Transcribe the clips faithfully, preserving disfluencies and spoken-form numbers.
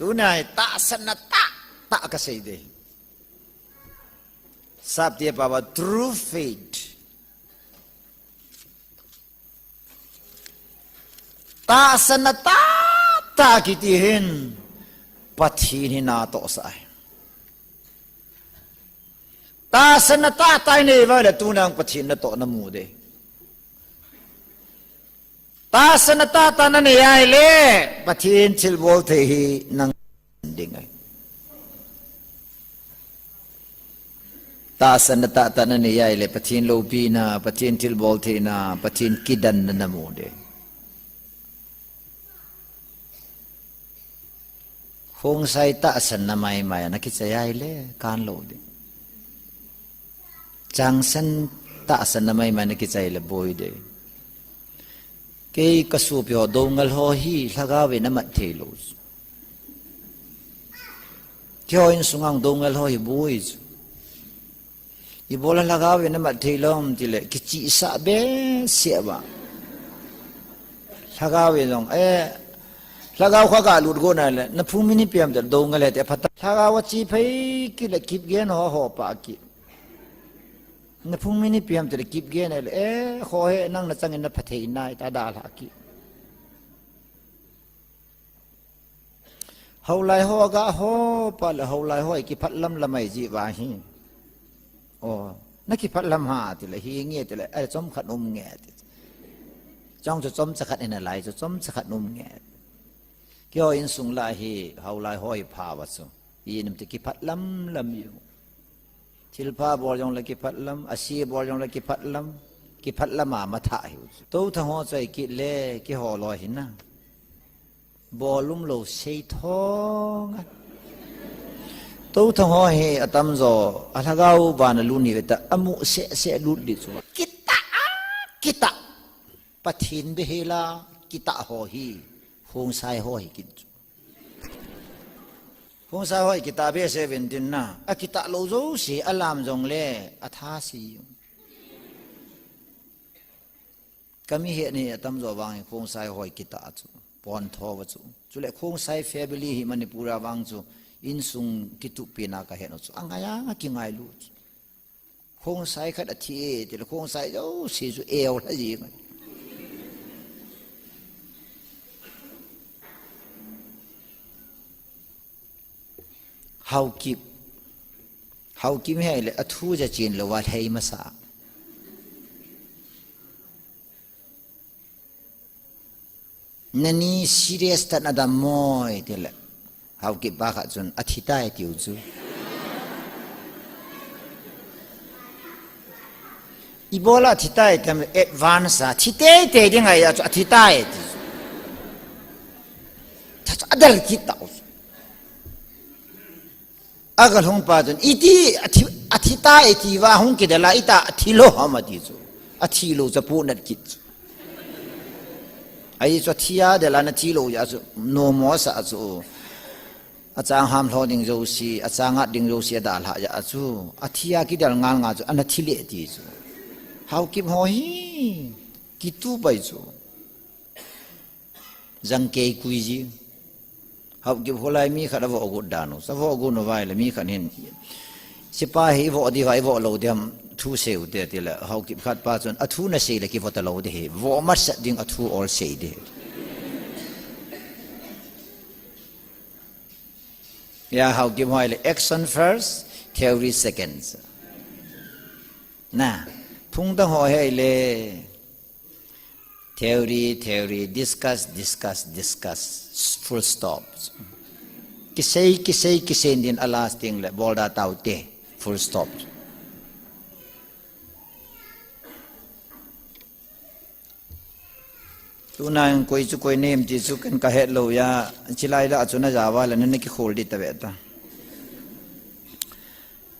Tuna hi tahsanna tahtah kasei ding. Sapte pao a true faith. Tahsanna tahtah kiti hin Pathen hi natohsah ahi. Tahsanna tahtah inei uva ahile tuna Pathen natoh namu ding. Tahsanna tahtah nanei ahile Pathen thilbol thei hi nang ding ahi. Tahsanna tahtah nanei ahile Pathen loupina, Pathen thilbol theina, Pathen kidanna namu ding. Khongsai tahsanna maimai a nakichai ahile kan lou ding. Changsan tahsanna maimai a nakichai le boi ding. Kei kasopi ho Doungel ho hi lhagao in amat theilou chu. Keiho insunga Doungel ho hi boi chu. Ibola lhagao in amat theilou ham tile kichihsah behseh uva. Lhagao in jong, eh, lhagao kha galut got nale, naphung mi nipi ham tile Doungel hite aphatah. Lhagao ache phei kit le kipgen ho ho pah kit. Naphung mi nipi ham tile kipgen ahile, eh, kho he nang nachangin napha thei nai tia dalhah kit. Houlai ho aga ho pah le houlai ho hi kiphatlam lam ahi jeh uva hi. O, nakiphatlam ham tile, henge tile, eh, chomkhat um nge ti. Chong chu chomcha khat in alai chu, chomcha khat um nge. Keiho insung lah a hi houlai ho hi pha uva chu. Ijeh inem itile kiphatlam lam u. Thilpha bol jongle kiphatlam, ase bol jongle kiphatlam, kiphatlam a matha ahiu chu. Touthang ho choi kit le kihol lou ahi na. Bol umlou seithong a. Touthang ho hi atamjo, alhagao vana lut ni veta, amu sehseh lut li chu. Kitah a, kitah. Pathen behseh a kitah ho hi, Khongsai ho hi kit chu. Khongsai ho hi kitah behseh uvin tin na, akitah lou jouse, alam jongle, atha se. Kami het ni atamjo vang hi Khongsai ho hi kitah chu, pontho uva chu. Chule Khongsai family hi Manipur a vang chu, insung kitup pen a kahet u chu, angai a kingailu chu. Khongsai khat athi e, tile Khongsai jouse chu eulha jing. Haokip. Haokip hi ahile athu jachen louva lhai masa. Nani serious tah nadam moi tile. Haokip pa khat chun athi tai tiu chu. Ibola athi tai tam advance a, thi teitei ding ahi a chu athi tai ti chu. Tha chu adel kit tau chu. Agalhung pa chun, iti, athi, athi tai iti uva hung kidel a, ita athi lou ham ati chu. Athi lou chu apohnat kit chu. Ahi chu athi a del a nathi lou jeh chu, nomo asah chu. Achang ham lho ding jouse, achang at ding jouse adalhah jeh chu. Athi a kidel ngal ngal chu, ana thi le ti chu. Haokip ho hi, kitup pai chu. Jangkei kui ji. Haokip ho lai mi khat avoh got dan u. Avoh got uva ahile mi khat hin. Sepai hi ivoh diu ham, ivoh lou diu ham thu seiu te tile. Haokip khat pa chun athu nasei le kivoh talou ding ahi. Voh masat ding athu ol sei ding ahi. Ya, Haokip ho ahile action first, theory second. Na, phungdang ho ahile. Theory, theory, discuss, discuss, discuss, full stop. Kisei, kisei, kisei din a last thing le, bol da tau te, full stop. Tuna in koi chu koi nem ti chu ken kahet lou ya, chilai la chu na jawa le na kikhol di ta ve ta.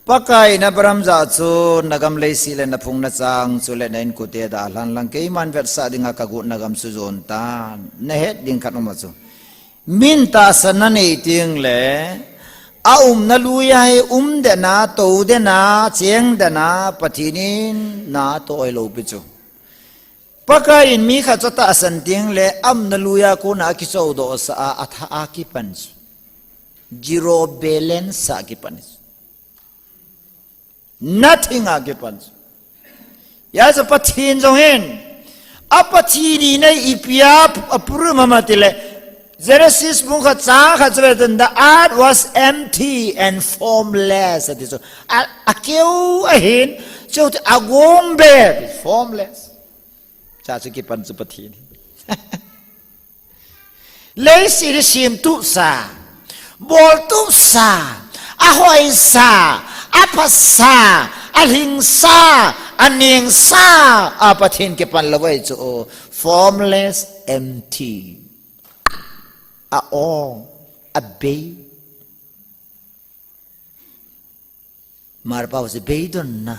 Pakai in Abraham jah a chu, nagam leiset le naphung nachang chu le na inkote dalhan lang keiman vetsah dinga kagot nagam chu jon tan, nahet ding khat um a chu. Min tahsan nanei teng le, aumna lui a hi um den a, tou den a, cheng den a, Pathen in natoh hilou pi chu. Pakai in mi khat chu atahsan teng le, aumna lui a kona akichou doh sah a, atha a kipan chu. Zero balance a kipan. Nothing a kipan. Hijeh a chu Pathen jong hin, a Pathen hina ipi a ap-, apuruma ham tile, Genesis bung khat chang khat chu ve tun, "The earth was empty and formless," ati chu. A, akeu ahin, chu agom be, formless. Cha chu kipan chu Pathen hin. Leiset hi semtup sa, boltup sa, ahoisa, aphasa, alhingsa, anengsa, a Pathen kipan lou ahi chu, formless, empty. A-o, abei. Hmar pao chu beidonna.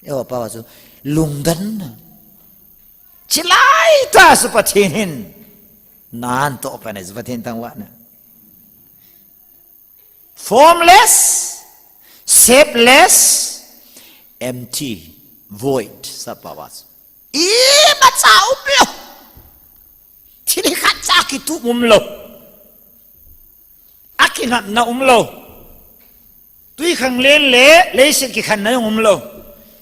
Eiho pao chu lungdonna. Chilai tah chu Pathen hin. Nan toh pan chu Pathen thangvahna. Formless, shapeless, empty, void, sa pao chu. Imacha umlou. Thil khatcha kitup umlou. Akinatna umlou. Twikhanglen le leiset kikhenna jong umlou.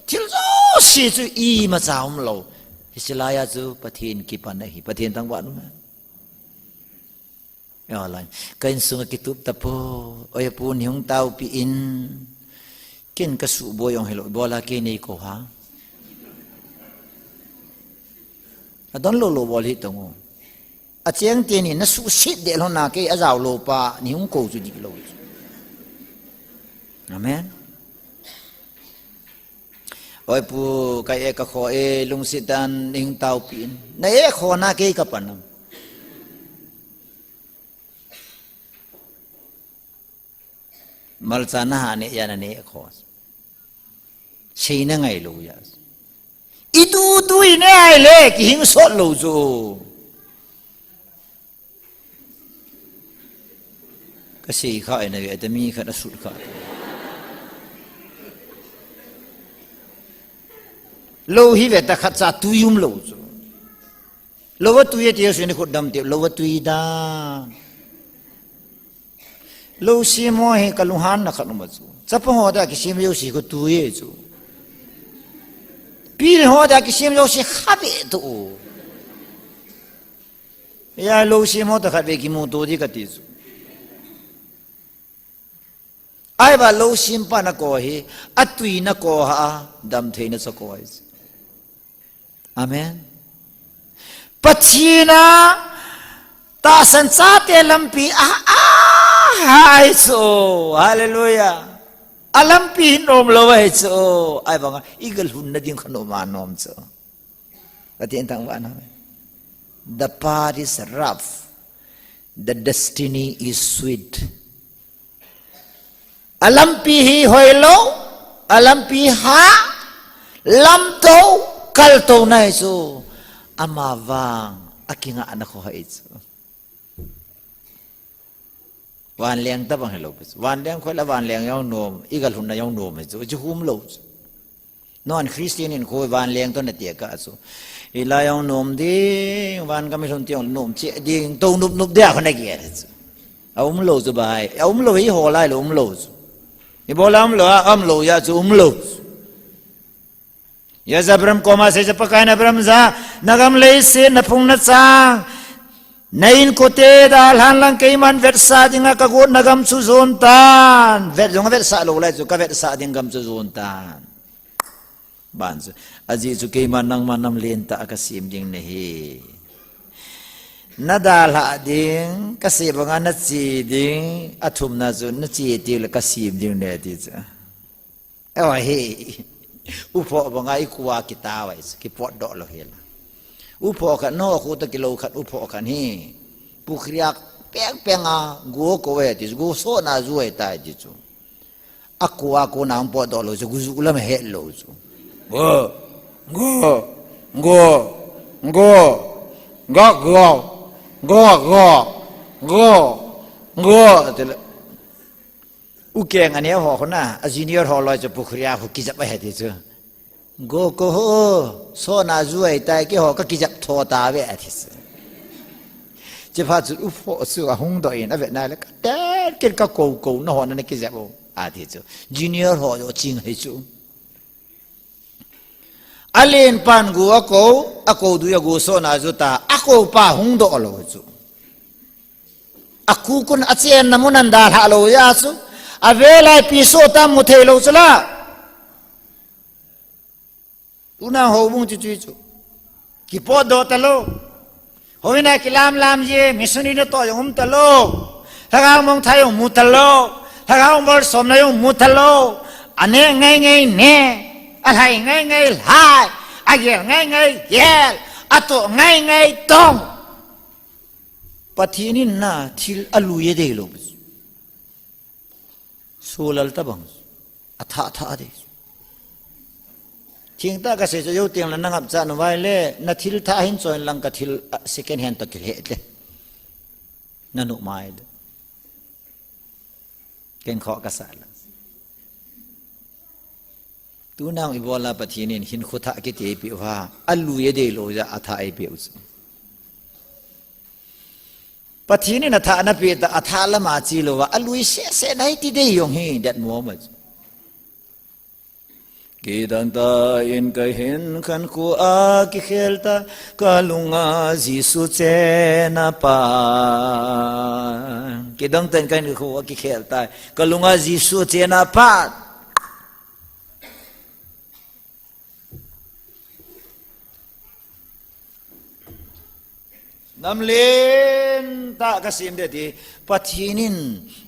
Thil jouse chu imacha umlou. Hiche laiya chu Pathen kipan ahi, Pathen thangvah nom. Eiho lai. Ka insunga kitup tapoi. Oi pu, nei hung taopi in. Ken kasuhboi jong hilou. Ibola kei neikou ham. Adon lou lou bol hih tong o. Acheng teni nasuhset deh lhon a kei ajao lou pa, nei hung kou chu dihlou. Amen. Oi pu, ka eh ka kho e, lungset tah in nei hung taopi in. Na eh khona kei kapan am. Malcha naha neh a naneh kho. Seina ngailou a. Idudu ineh a ahile, kihing sot lou chu. Kasei kha ina ve, ata mi khat asut kha. Lou hi ve ta khatcha tui umlou chu. Lou a tui ati, Jesu in khut dam ti, lou a tui dan. Lou sem ho hi kalunghanna khat um a chu. Chapang ho ta kisem jouse khu tui e chu. Pi le ho ta kisem jouse kha ve tu. Ya lou sem ho ta khat ve kimu to di kati chu. Ahivang lou sem pa nakou hi, atui nakou ha, damtheina chu akou ahi. Amen. Pathen a tahsan chate lampi a, a, ahi chu. Hallelujah. Alampi hi nomlou ahi chu. Ahivanga, igalhunna ding kha nom a nom chu. Pathen thangvah in. The path is rough. The destiny is sweet. Alampi hi hoilou, alampi ha, lamtou, kaltou ahi chu, amavang, akingahna kho ahi chu. Vanleng tabang hilou pi chu. Vanleng khoi la vanleng jong nom, igalhunna jong nom ahi chu, chu umlou chu. Non Christian in khu vanleng toh nati kah chu. Hilai jong nom ding, van gam ilhun teng jong nom cheh ding, tou nop nop dia khu nagel chu. Aumlou chu bai, aumlou hi holai lou umlou chu. Ibola umlou, aumlou jeh chu umlou chu. Hijeh a Abraham koma asei chu Pakaiyin Abraham jah a, nagam leiset, naphung nachang, na inkote dalhan lang keiman vetsah dinga kagot nagam chu jon tan. Vet jong avetsah lou lai chu, kavetsah ding gam chu jon tan. Ban chu, ajeh chu keiman nangma nam lentah a kasem ding nahi. Nadalhah ding, kasei banga nache ding, athumna chu nache teng le kasem ding nahi ati chu. Ahi, uphoh banga ikua kitao ahi chu, kipotdoh lou hel a. Uphoh khat, nokhu toh kilou khat, uphoh khat hi. Pukhri a peng peng a, go kou ahi ti chu, go sona ju ahitai ti chu. Akua kona hung potdoh lou chu, go ju lam ahet lou chu. Go, go, go, go, go, go, go, go, go, go, tile. Ukeng aneo ho khun a, a junior ho loi chu pukhri a khu kijap ahi ti chu. Go kou ho, sona ju ahitai, keiho kakijap tho tauve ati chu. Chephat chu u pho chu ahung doh in avet na le, ka tel kel ka kou kou na ho na na kijep o. Ati chu. Junior ho jo ching hi chu. Alen pan gu akou, akou dui agu so na ju ta, akou pa hung doh lo chu. Akukun achen na mun an dalha lo ya chu. Avelai pi so ta mu thei lo chu la. Tuna houbung chu chu chu. Kipot doh ta lo. Hoina kilam lam ye, missionary na to jong um ta lo. Lhagao mong thai jong mu ta lo. Lhagao bol som na jong mu ta lo. Ane ngai ngai ne. Alhai ngai ngai lhai. Agel ngai ngai gel. Ato ngai ngai tong. Pathen in na thil alui adei lo. Solal tabang. Atha tha adei. Thing ta ka se cho yo ting la nangap cha no vai le, na thil tha hin chon lang ka thil, ah, second hand to kile le. Na nu mai de. Ken kho ka sa la. Tunang ibola Pathen in hin khu tha kiti pe va, alui adei lo ja atha ai pe u. Pathen in atha na pe ta, atha lama chi lo va, alui se se nai ti dei jong hi det mo ma. Kidang ta in ka hin khan khu a kikhel ta, ka lunga Jesu chena pa. Kidang ta in ka hin khu a kikhel ta, ka lunga Jesu chena pa. Nam len ta ka sim de ti, Pathen in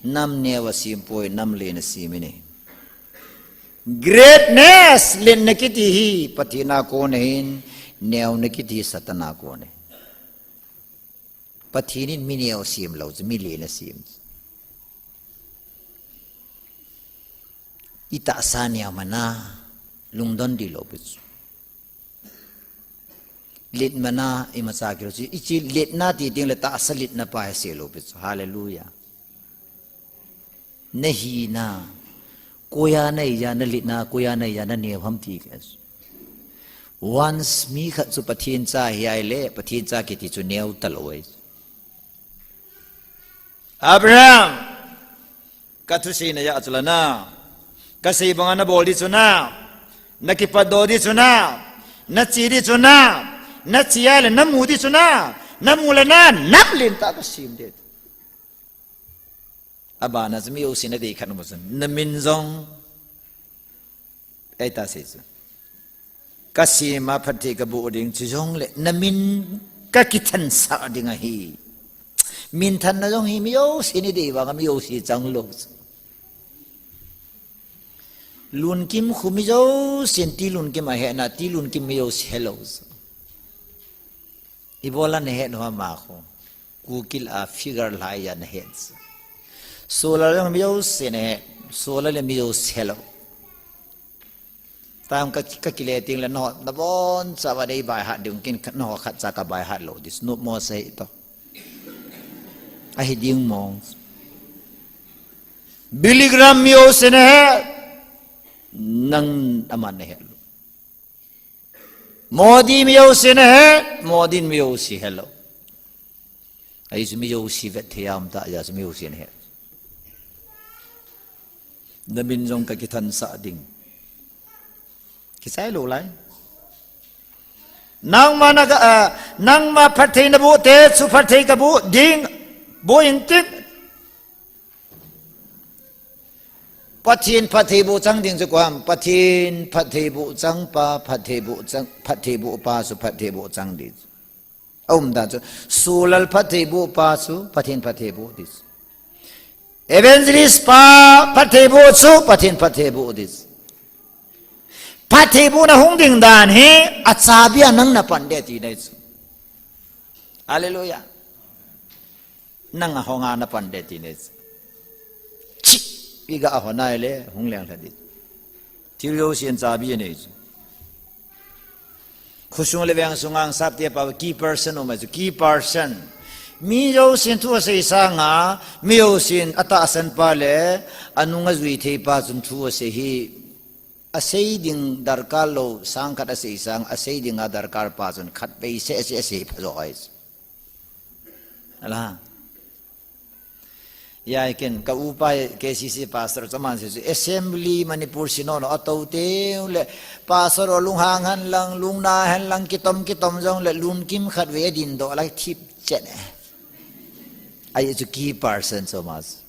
nam neo a sim poi, nam len a sim ine. Greatness, lenna kiti hi Pathen a kon ahin, neona kiti Satan a kon ahi. Pathen in mi neo sim lo chu, mi len a sim. I tahsa neo mana, lungdon di lo pi chu. Len mana, imacha kilo chu. I chi lenna ti ding le tahsa lenna pa he se lo pi chu. Hallelujah. Na hina, koiya na hiya, na lenna, koiya na hiya, na neo ham ti ke. Once mi khat chu Pathen cha hi ai le, Pathen cha kiti chu neo ta lo ai. Abraham, ka thuseina a chu la na, ka sei banga na bol di chu na, na kipat doh di chu na, na che di chu na, na che a le na mu di chu na, na mu le na, nam len ta ka sim de. Abana chu mi jousen adei khat um chun, na min jong, ei ta sei chu. Ka sem a phatthei ka boh ding chu jong le, na min ka kithansah ding ahi. Minthanna jong hi mi jousen idei vang a mi jouse chang lo chu. Lunkim khu mi jousen Tilunkim a hena, Tilunkim mi jouse he lo chu. Ibola na het ho ma khu. Kukil a figure lai a na het. Solal jong mi jouse na het. Solal le mi jouse he lo. Tam ka, ka kile ting le no, na bon cha va dei bai hat ding kin no khat cha ka bai hat lo this. No mo sei to. Ahi ding mong. Billy Graham mi jouse na het. Nang aman na het lo. Modi mi jouse na het, Modi in mi jouse he lo. Ahi chu mi jouse vet thei a um ta, ahi chu mi jouse na het. Na min jong ka kithansah ding. Kisai lo lai. Nangma na ka, ah, nangma phatthei na boh te, chu phatthei ka boh ding, boh in tin. Pathen phatthei boh chang ding chu koi ham, Pathen phatthei boh chang pa, phatthei boh chang, phatthei boh pa chu phatthei boh chang ding. Aum dan chu, Solal phatthei boh pa chu, Pathen phatthei boh ding. Evangelist pa phatthei boh chu, Pathen phatthei boh ding. Phatthei bohna hung ding dan hi, achabi a nang na pan de ti nei chu. Hallelujah. Nang a hong a na pan de ti nei chu. Chi, i ga a hon ai le, hung leng lha di. Thil jousen chabi nei chu. Khosung le veng sunga ang sap te pa key person um chu, key person. Mi jousen thu asei sanga, mi jousen atahsan pa le, anung a jui thei pa chun thu asei hi, asei ding darkar lo, sang khat asei sang, asei ding a darkar pa chun khat vei se, se, asei pha jo ai chu. Ala. Yai ken ka upa K C C pastor chaman se chu assembly Manipur Synod a to te le pastor o lunghang han lang, lungna han lang, kitom kitom jong le lunkim khat ve din do la thip chen e. Ai chu key person so mas.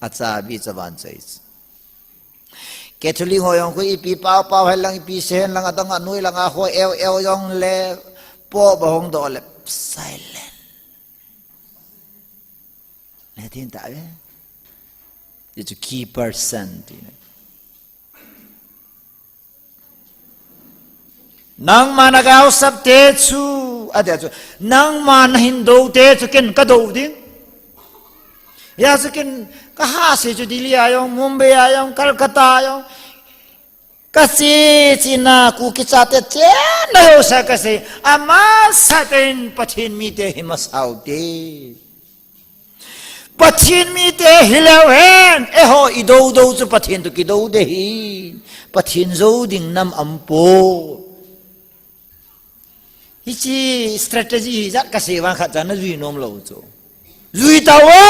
Acha bi chaban chai. Catholic ho jong khu ipi pau pau hen lang, ipi se hen lang, adang anui lang a ho eu eu jong le po ba hong do le silent. Le tin ta ve. It's a key person. Nangma na gaosap te chu, a te chu, nangma na hin do te chu ken ka do ding. Ya chu ken ka ha se chu Delhi a jong, Mumbai a jong, Calcutta a jong. Ka chi chi na ku kicha te che na lo sa ka se. Ama sa te in Pathin mi te hi ma sao te. Pathin mi te hi leu hen, e ho i do do chu Pathin tu ki do de hi. Pathin zo ding nam am po. Hi chi strategy hi jat ka se vang khat cha na zui nom lo chu. Zui ta wo.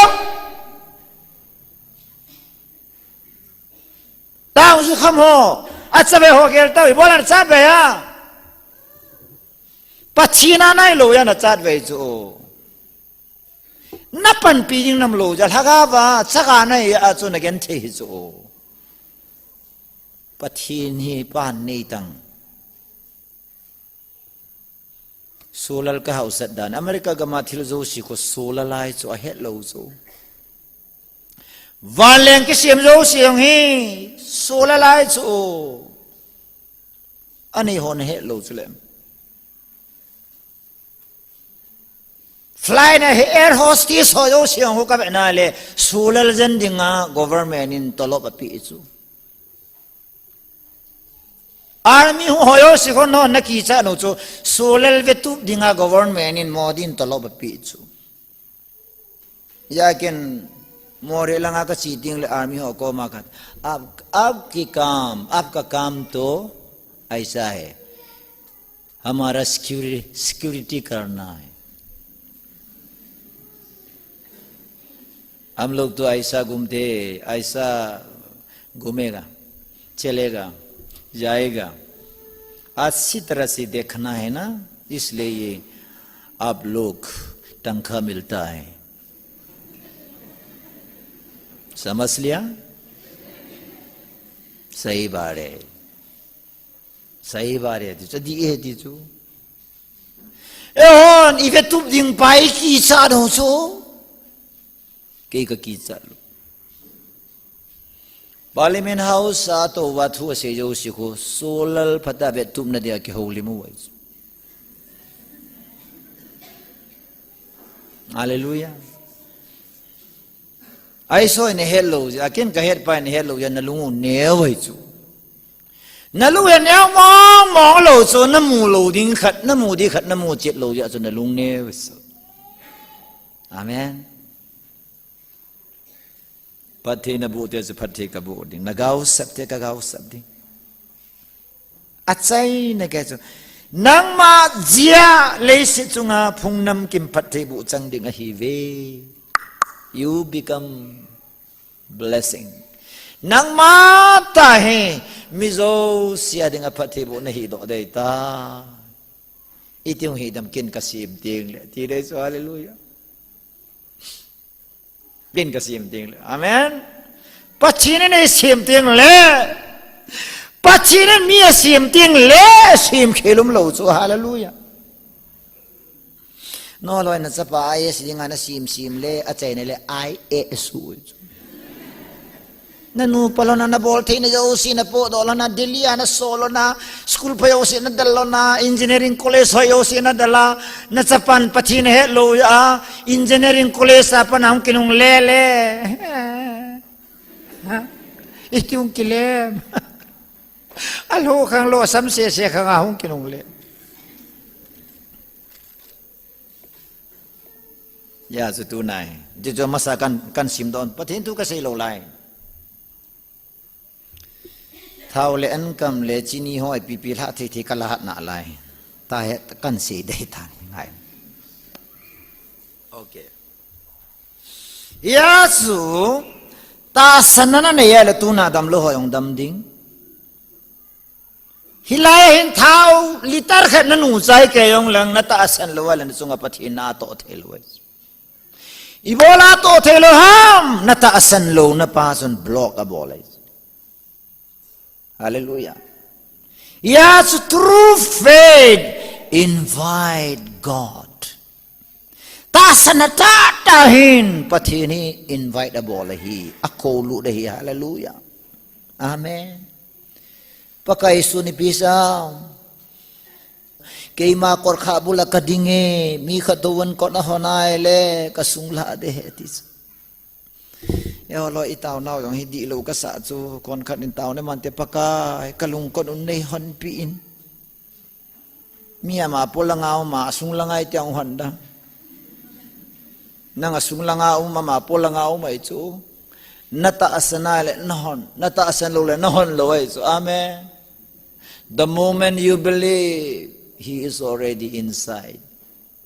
Tang zu kham ho. A cha ve ho gel ta wi bolan cha ve ya. Pathin a nai lo ya na chat ve chu. Na panpi ding nam lo ja lhaga va, chaga na e a chu na gen thei hi chu. Pathin hi pan nei tang. Solal ka hausat dan. America gama thil zo si ko solal ai chu a het lo chu. Van leng ki siam zo si ang hi solal ai chu. Ani hon het lo chu lem. Fly na he air hostess ho yo si ho ka ve na le, solal jen dinga government in tolop a pi chu. Army ho yo si ho no na ki cha no chu, solal ve tup dinga government in Modi in tolop a pi chu. Ya ken Moreh langa ka chi ding le army ho ko ma khat. Aap, aap ki kaam, aapka kaam to aisa hai. हमारा security security करना है। हम लोग तो ऐसा घूमते, ऐसा घूमेगा, चलेगा, जाएगा, अच्छी तरह से देखना है ना, इसलिए ये आप लोग तनख्वाह मिलता है। समझ लिया? सही बात है। Sahi ba re ti chu, di e ti chu. E hon, i ve tup ding pai ki cha no chu. Kei ka ki cha lo. Parliament House a to va thu a sei jo si ko, solal phata ve tup na dia ki ho limu wai chu. Hallelujah. Aiso in hello, akin ka het pa in hello, ya na lungu ne wai chu. Na lu ya neo mong mong lo chu, na mu lo ding khat, na mu di khat, na mu chet lo ya chu, na lung ne wai chu. Amen. Phatthei na bu te chu phatthei ka bu ding. Na gau sap te ka gau sap ding. Achaina ke chu. Nangma jia leiset chunga phung nam kim phatthei bu chang ding ahi ve. You become blessing. Nangma ta hi mi josia dinga phatthei bu na hi do dei ta. Iti hung hi dam kin ka sim ding le. Ti dei chu hallelujah. Kin ka sim ding le. Amen. Pathin in ei sim ding le. Pathin in mi a sim ding le. Sim khelum lo chu. Hallelujah. No loi na chapa I A S dinga na sim sim le. Achaina le I A S u. Na nu pa lona, na bol thei na josi na po do lona, Delhi a na so lona, school pa josi na dal lona, engineering college ho josi na dala, na chapan Pathin he lo ya, engineering college a pa na hung kinung le le. Ha? Iti hung kilem. A lo khang lo sam se se khang a hung kinung le. Ya chu tu nai. Ti chu masa kan, kan sim don. Pathin thu ka sei lo lai. Thau le an kam le chini ho ipi pi lha thei thei ka la hat na lai. Ta he kan sei dei ta ni ngai. Okay. Hia chu, tahsan na nanei a le tuna damlou ho jong dam ding. Hilai a hin thao liter khat nanu chai kei jong lang natahsan lou a le nachunga Pathen natoh thei lou ahi. Ibola toh thei lou ham, natahsan louna pa chun block abol ahi. Hallelujah. Hia chu true faith invite God. Tahsan na tahtah hin Pathen hi invite abol ahi, akoulut ahi. Hallelujah. Amen. Pakai Jesu ni pisa. Keima kotkhah bula kading e, mi khat touvin kot ahon a ahile, kasung lah ding ahi ti chu. Eiho loi itao nau jong hi dihlou kasah chu, konkhat in tao ne mante Pakai, kalungkot un neihonpeh in. Mi ama polanga um a, asung langa iti ahon da. Nang asung langa um, ama polanga um ahi chu. Natahsan a le nahon, natahsan lou le nahon lou ahi chu. Amen. The moment you believe, He is already inside.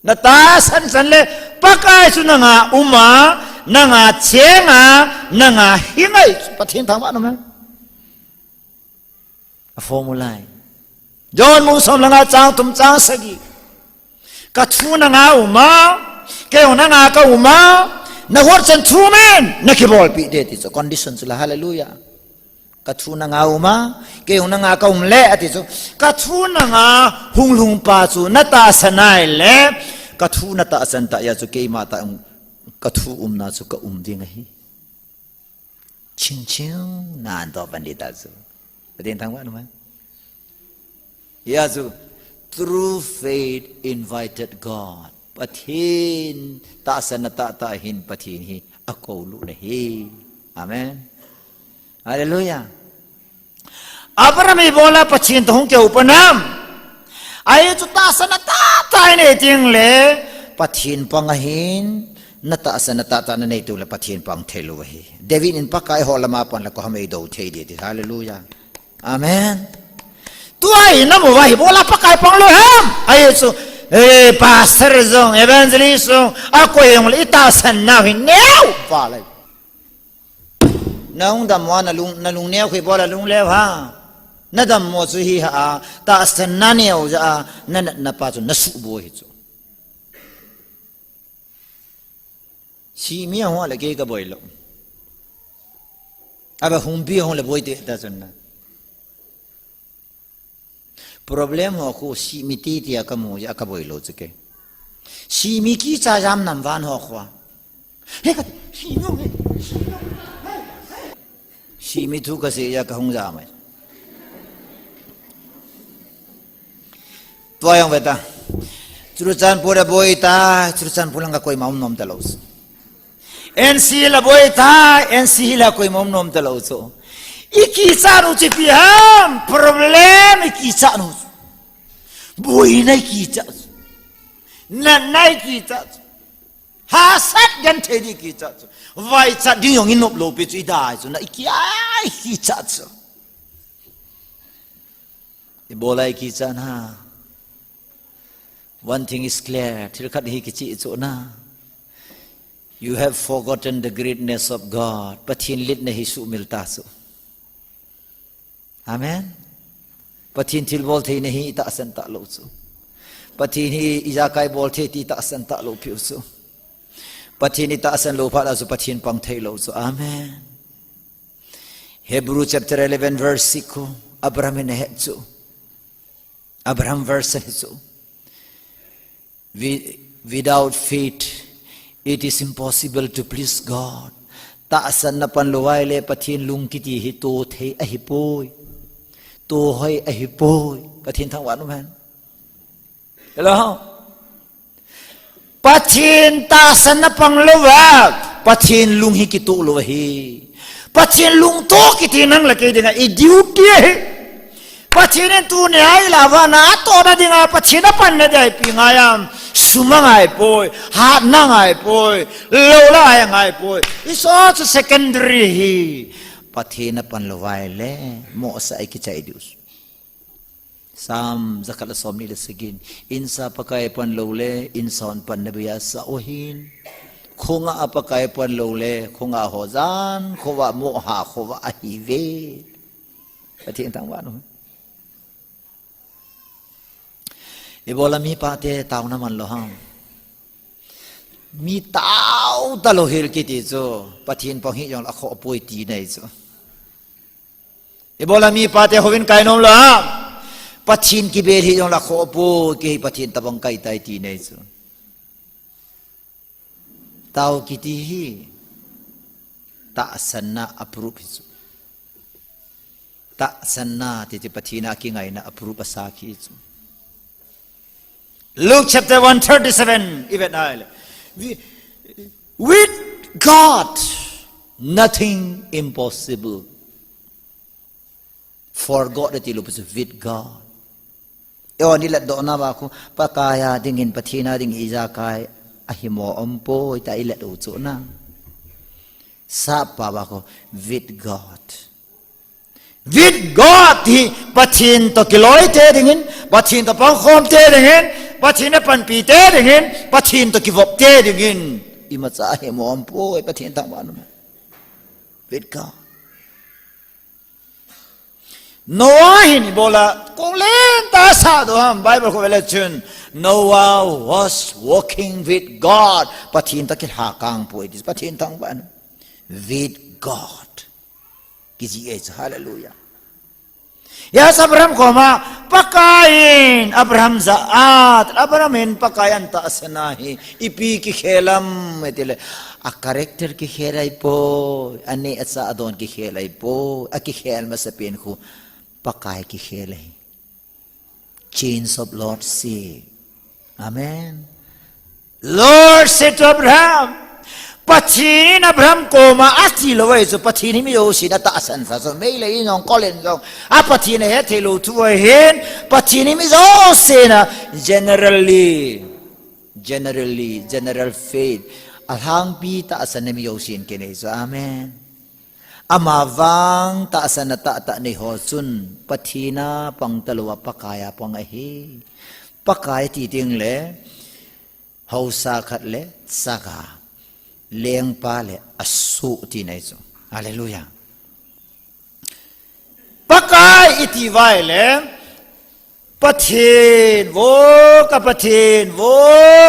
Natahsan san le, Pakai chu nanga um a, nanga cheng a, nanga hing ahi chu. Pathen thangvah in um hen. A formula ahi. John bung som le nga chang thum chang sagi. Kathu nanga um a, kei jong nanga kaum a, nagot chan thum in, nakibolpeh ding ti chu condition chu la, hallelujah. Kathu nanga um a, kei jong nanga kaum le ati chu. Kathu nanga hung lhung pa chu natahsan a ahile, kathu natahsan tah jeh a chu keima tah jong kathu umna chu kaum ding ahi. Ching ching, na anto pan ding ta chu. Pathen thangvah in um hen. Hia chu, true faith invited God. Pathen tahsan na tahtah hin Pathen hi akoulut ahi. Amen. Hallelujah. Abraham ibola Pathen toh hung kihou pan ham. Ahi chu tahsan na tahtah inei teng le, Pathen pang ahin, natahsan na tahtah nanei teng le Pathen pang thei lou ahi. David in Pakai ho lama pan le koi ham eidou thei ding ti. Hallelujah. Amen. Tua hi namu uva hi bola Pakai pang lou ham. Ahi chu, eh, pastor jong, evangelist jong, akoi jong le itahsan nau hi neo val ahi. Nahung dammo a nalung, nalung neo khu ibola lung leo ham. Nadammo chu hi ha a, tahsan na neo jeh a, nanatna pa chu nasuh bou ahi chu. Sihmi ahung le kei kaboi lou. Aba humpi ahung le boi tei ta chun na. Problem ho khu sihmi titi a kamu jeh a kaboi lou chu kei. Sihmi kicha jam nam van ho khu a. He ka, sihmi ho he. Sihmi thu kasei jeh a kahung jam ahi. Tua jong ve ta. Churachandpur a boi ta, Churachandpur lang a koima um nom talou. N C Hills a boi ta, N C Hills a koima um nom talou chu. I kichat u chu ipi ham, problem i kichat u chu. Boina i kichat chu. Natna i kichat chu. Hahsat genthei ding i kichat chu. Vaichat ding jong i nop lou pi chu i dai chu. Na i ki, ai kichat chu. Ibola i kichat na. One thing is clear. Thil khat hi kicheh chu na. You have forgotten the greatness of God. Pathen litna hi suhmil ta chu. Amen. Pathen thilbol theina hi i tahsan talou chu. Pathen hi ijakai bol thei ti i tahsan talou piu chu. Pathen i tahsan lou phat a chu Pathen pang thei lou chu. Amen. Hebrew chapter eleven verse six khu, Abraham in ahet chu. Abraham verse ahi chu. Wi-, without faith, it is impossible to please God. Tahsan na pan lou ahile Pathen lung kiti hi to thei ahipoi. To hoi ahipoi. Pathen thangvah in um hen. Hello? Pathen tahsan na pang lou a, Pathen lung hi kitoh lou ahi. Pathen lungtoh kiti nang le kei dinga i duty ahi. Pathen in tunia i lah uva natohna dinga Pathen apanna dia ipi ngai ham. Sum angaipoi, hatna angaipoi, lou la angaipoi. Hiche chu secondary ahi. Pathen apan lou ahile, mohsah a i kichai diu. Psalm jakhat le somni le sagi in, insa Pakai pan lou le, insa hon panna beiya sah u ahin. Khonga a Pakai pon lou le, khonga ho jan khovah, moh ha khovah ahi ve. Pathen thangvah un. Ibola mipa te taona man lou ham? Mi tao talou hel kiti chu, Pathen pang hi jong la kho poi ti nei chu. Ibola mipa te houin kai nom lou ham? Pathen kibel hi jong la kho poi, kei Pathen tabang kai tai ti nei chu. Tao kiti hi tahsanna approve hi chu. Tahsanna ti chu Pathen a kingaina approve asah hi chu. Luke chapter one thirty-seven, even I. With God, nothing impossible. For God, ti lou pi chu with God. Eiho ni let doh na ba khu, Pakai a dingin, Pathen a dingin ijakai ahi mo um poi, tia i let u chu na. Sap pa ba khu, with God. With God hi Pathen toh kiloi te dingin, Pathen toh pangkhom te dingin, Pathen a panpi te dingin, Pathen toh kivop te dingin. Imacha ahi mo um poi, Pathen thangvah un. With God. Noah hin ibola kong lentah sah doh ham, Bible khu vele chun. Noah was walking with God. Pathen toh kilha kang poi ti, Pathen thangvah un. With God. Kiji e chu, hallelujah. Yes, Abraham koma, Pakai in Abraham jah a, Abraham in Pakai a tahsan ahi, ipi kikhel ham, iti le, a character kikhel ahi poi, aneh achah adon kikhel ahi poi, akikhel masapen khu, Pakai kikhel ahi. Change of Lord say. Amen. Lord said to Abraham, Pathen in Abraham koma ati lou ahi chu, Pathen hi mi jousen atahsan sah chu, mei le in jong, kol in jong, a Pathen ahe thei lou thu ahin, Pathen hi mi jousen a, generally, generally, general faith, alhangpi tahsan hi mi jousen kinei chu, amen. Ama vang tahsan a tahtah nei ho chun, Pathen a pang talou a Pakai a pang ahi. Pakai ti ding le, haosa khat le, chaga, lengpa le, asoh ti nei chu. Hallelujah. Pakai iti vai le, Pathen, vo ka Pathen, vo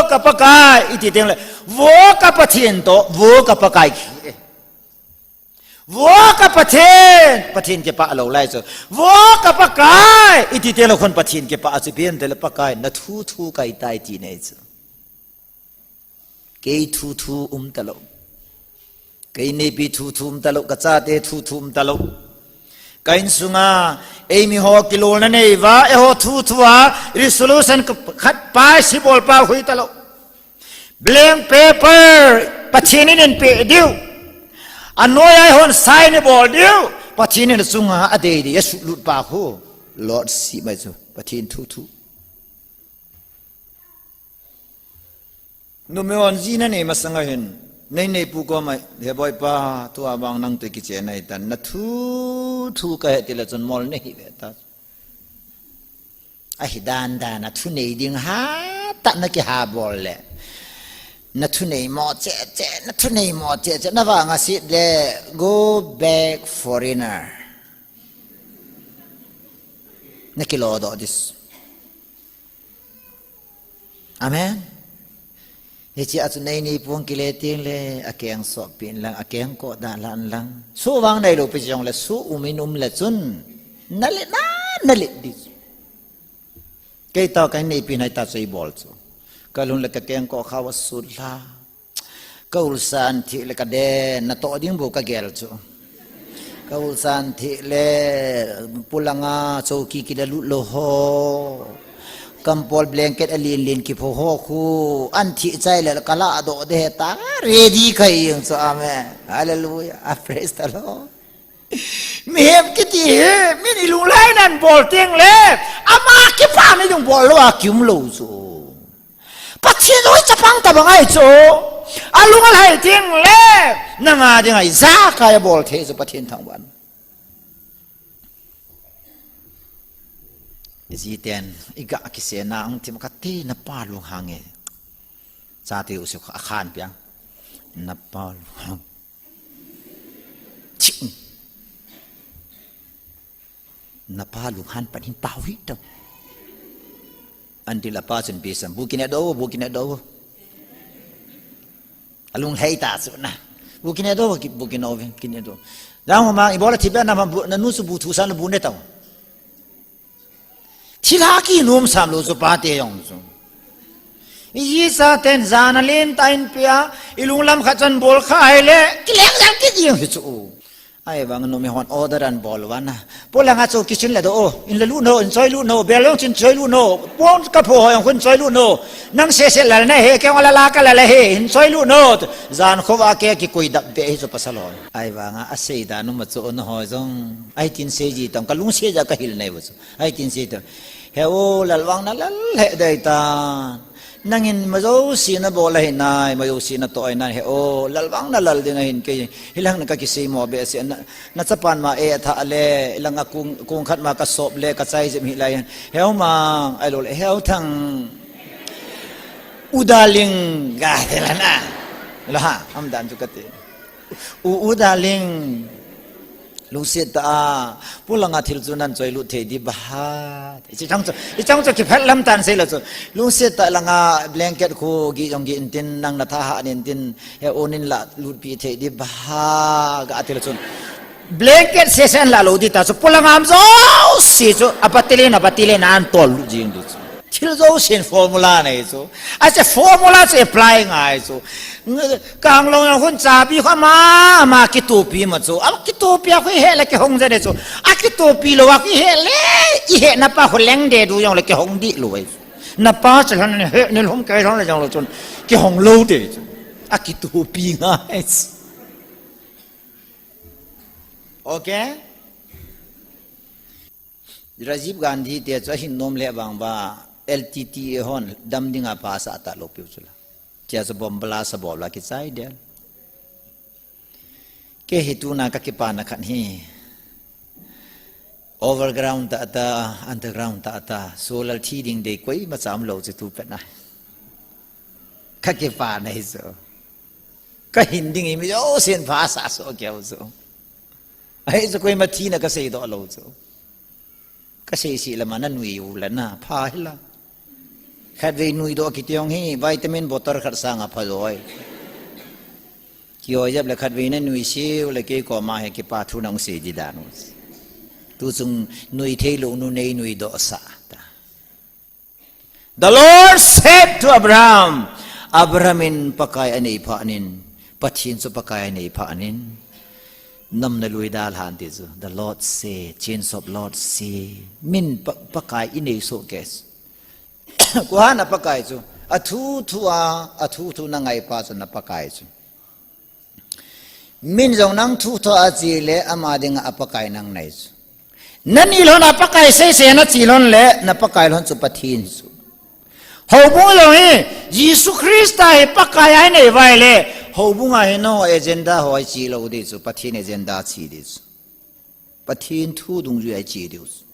ka Pakai, iti ding le, vo ka Pathen toh, vo ka Pakai khi. Vo ka Pathen, Pathen kipah lou lai chu. Vo ka Pakai, iti teng le khun Pathen kipah chu, ipi ham itile Pakai na thu thu kai tai ti nei chu. Kei thu thu um talou. Kei neipi thu thu um talou, ka chate thu thu um talou. Ka insunga, eimi ho kilolna nei uva, eiho thu thu a, resolution khat pass ibol pa hoi talou. Blank paper, Pathen in eipeh diu. Anoiya eihon sign ibol diu. Pathen in achunga adei dei, asuhlut pa khu. Lord sih mai chu, Pathen thu thu. Numei hon ji nanei masanga hin, nei neipu koma, he boipa, tua vang nang toh kichen ahitan, na thu thu kahe tile chun mol nahi ve ta. Ahi dan dan a thunei ding hatah na kiha bol le. Na thunei mo cheh cheh, na thunei mo cheh cheh, na vang asit le, go back foreigner. Na kilodoh ding. Amen. Hiche a chu nei neipu kile teng le, akeng sopin lang, akeng koh dan lan lang. Su vang neilou pi jong le, su um in um le chun. Na le na, na le ding. Kei tah ka neipi nai ta chu ibol chu. Ka lhun le ka kengkoh khao asut lha. Ka ulsa athi le ka den, natoh ding bou ka gel chu. Ka ulsa athi le pulanga chouki kila lut lou ho. Kampol blanket alen len kipho ho khu. Athi chai le ka ladoh ding ahi ta. Ready kahi jeng chu, amen. Hallelujah. Ah, praise the Lord. Mihem kiti hi, min ilunglhai nan bol teng le, ama kipah na ding bol lou a kium lou chu. Pathen hi chapang tabang ahi chu. Alunglhai teng le, nanga dinga ijakai abol thei chu Pathen thangvah in. Ijiten, iga kisena, ang tim kati na pa lunghang e. Chate u se kha khan piang. Napa lunghan. Ching. Napa lunghan pan hin pao hi tau. Anti lapa chun pi sam. Bu kine do, bu kine do. Alung hei ta chu na. Bu kine do, bu kine do, kine do. Jang ma ibola thibe na ma bu, nanu chu bu thu san bu ne tau. Thilha kinom sam lou chu pate jong chu. Iji sa ten jana len ta in pia, ilunglam khat chan bol kha ai le, kileng jang kit jeng hi chu. Ahivang numei hon order an bol vana. Polanga chu kitchen la do o, in la lut no, in choi lut no, bel jong chin choi lut no, pon ka pho ho jong khun choi lut no. Nang sese lal na he, kei jong la la ka lal he, in choi lut no. Jan khovah ke kikoi dap be hi chu pasal ho. Ahivanga asei dan um chu nahoi jong. Ahi tin sei ji tam, ka lungset ja ka hil nei u chu. Ahi tin sei tam. He o, lal vang na lal he dei tan. Nangin majouse na bol ahi nai, majouse na toh ahi nai. He o, lal vang na lal ding ahin kei. Hilang na ka kisei mo be se na, na chapan ma e tha le, ilang a kung, kung khat ma ka sop le, ka chai jep hi lai. He o mang, ai lo le, he o thang. U darling, ga te la na. Lo ha, am dan chu ka ti. U, u darling. Lungset ta a, polanga thil chu nan choi lut thei di ba ha. Ichi chang chu, i chang chu kiphat lam tan sei la chu. Lungset ta langa blanket khu gi jong gi in tin nang na tha ha nin tin, he o nin la lut pi thei di ba ha, ga ti la chun. Blanket se sen la lo di ta chu, polanga am jouse chu, a patile na patile na an tol lut jing du chu. Thil jousen formula nei chu. Ache formula chu apply ngai chu. Kang long jong khun chabi kho ma, ma kitopi ma chu. A kitopi a khu i he le kihong je de chu. A kitopi lou a khu i he le, i he na pa khu leng de du jong le kihong di lou ai chu. Na pa chu lhon he ni lhom kai lhon le jong lou chun. Kihong lou de chu. A kitopi ngai chu. Okay? Rajiv Gandhi te chu ahin nom le vang va L T T A hon dam dinga pha sa ta lou piu chu la. Chia chu bomb blast a bol la kichai del. Kei hi tuna ka kipana khat hi. Overground ta ta, underground ta ta, solar thi ding dei koima cha um lou chu tu pet na. Ka kipana hi chu. Ka hin ding i mi jousen pha sa so keu chu. Ahi chu koima thina ka sei doh lou chu. Ka sei si lama na nui u la na pha hi la. Khatvei nui doh kiti jong hi vitamin bottle khat sanga pha joi. Kihoi jep le khatvei na nui siu le kei koma hi kipa thu nang sei di dan u. Tu chung nui thei lou nu nei nui doh sa ta. The Lord said to Abraham, Abraham in Pakai anei pha nin, Pathen chu Pakai anei pha nin, nam na lui dal han ti chu, the Lord say, change of Lord say, min pa, Pakai i nei so ke. Kuhan a Pakai chu, a thu thu a, a thu thu na ngai pa chu na Pakai chu. Min jong nang thu thu a chi le ama dinga a Pakai nang nei chu. Na ni lhon a Pakai sei sei na chi lhon le na Pakai lhon chu Pathen chu. Houbung jong hi Jesu Christa hi Pakai ai nei vai le houbung a hi no agenda ho ai chi lou di chu Pathen agenda chi di chu. Pathen thu dungjui ai chi di chu.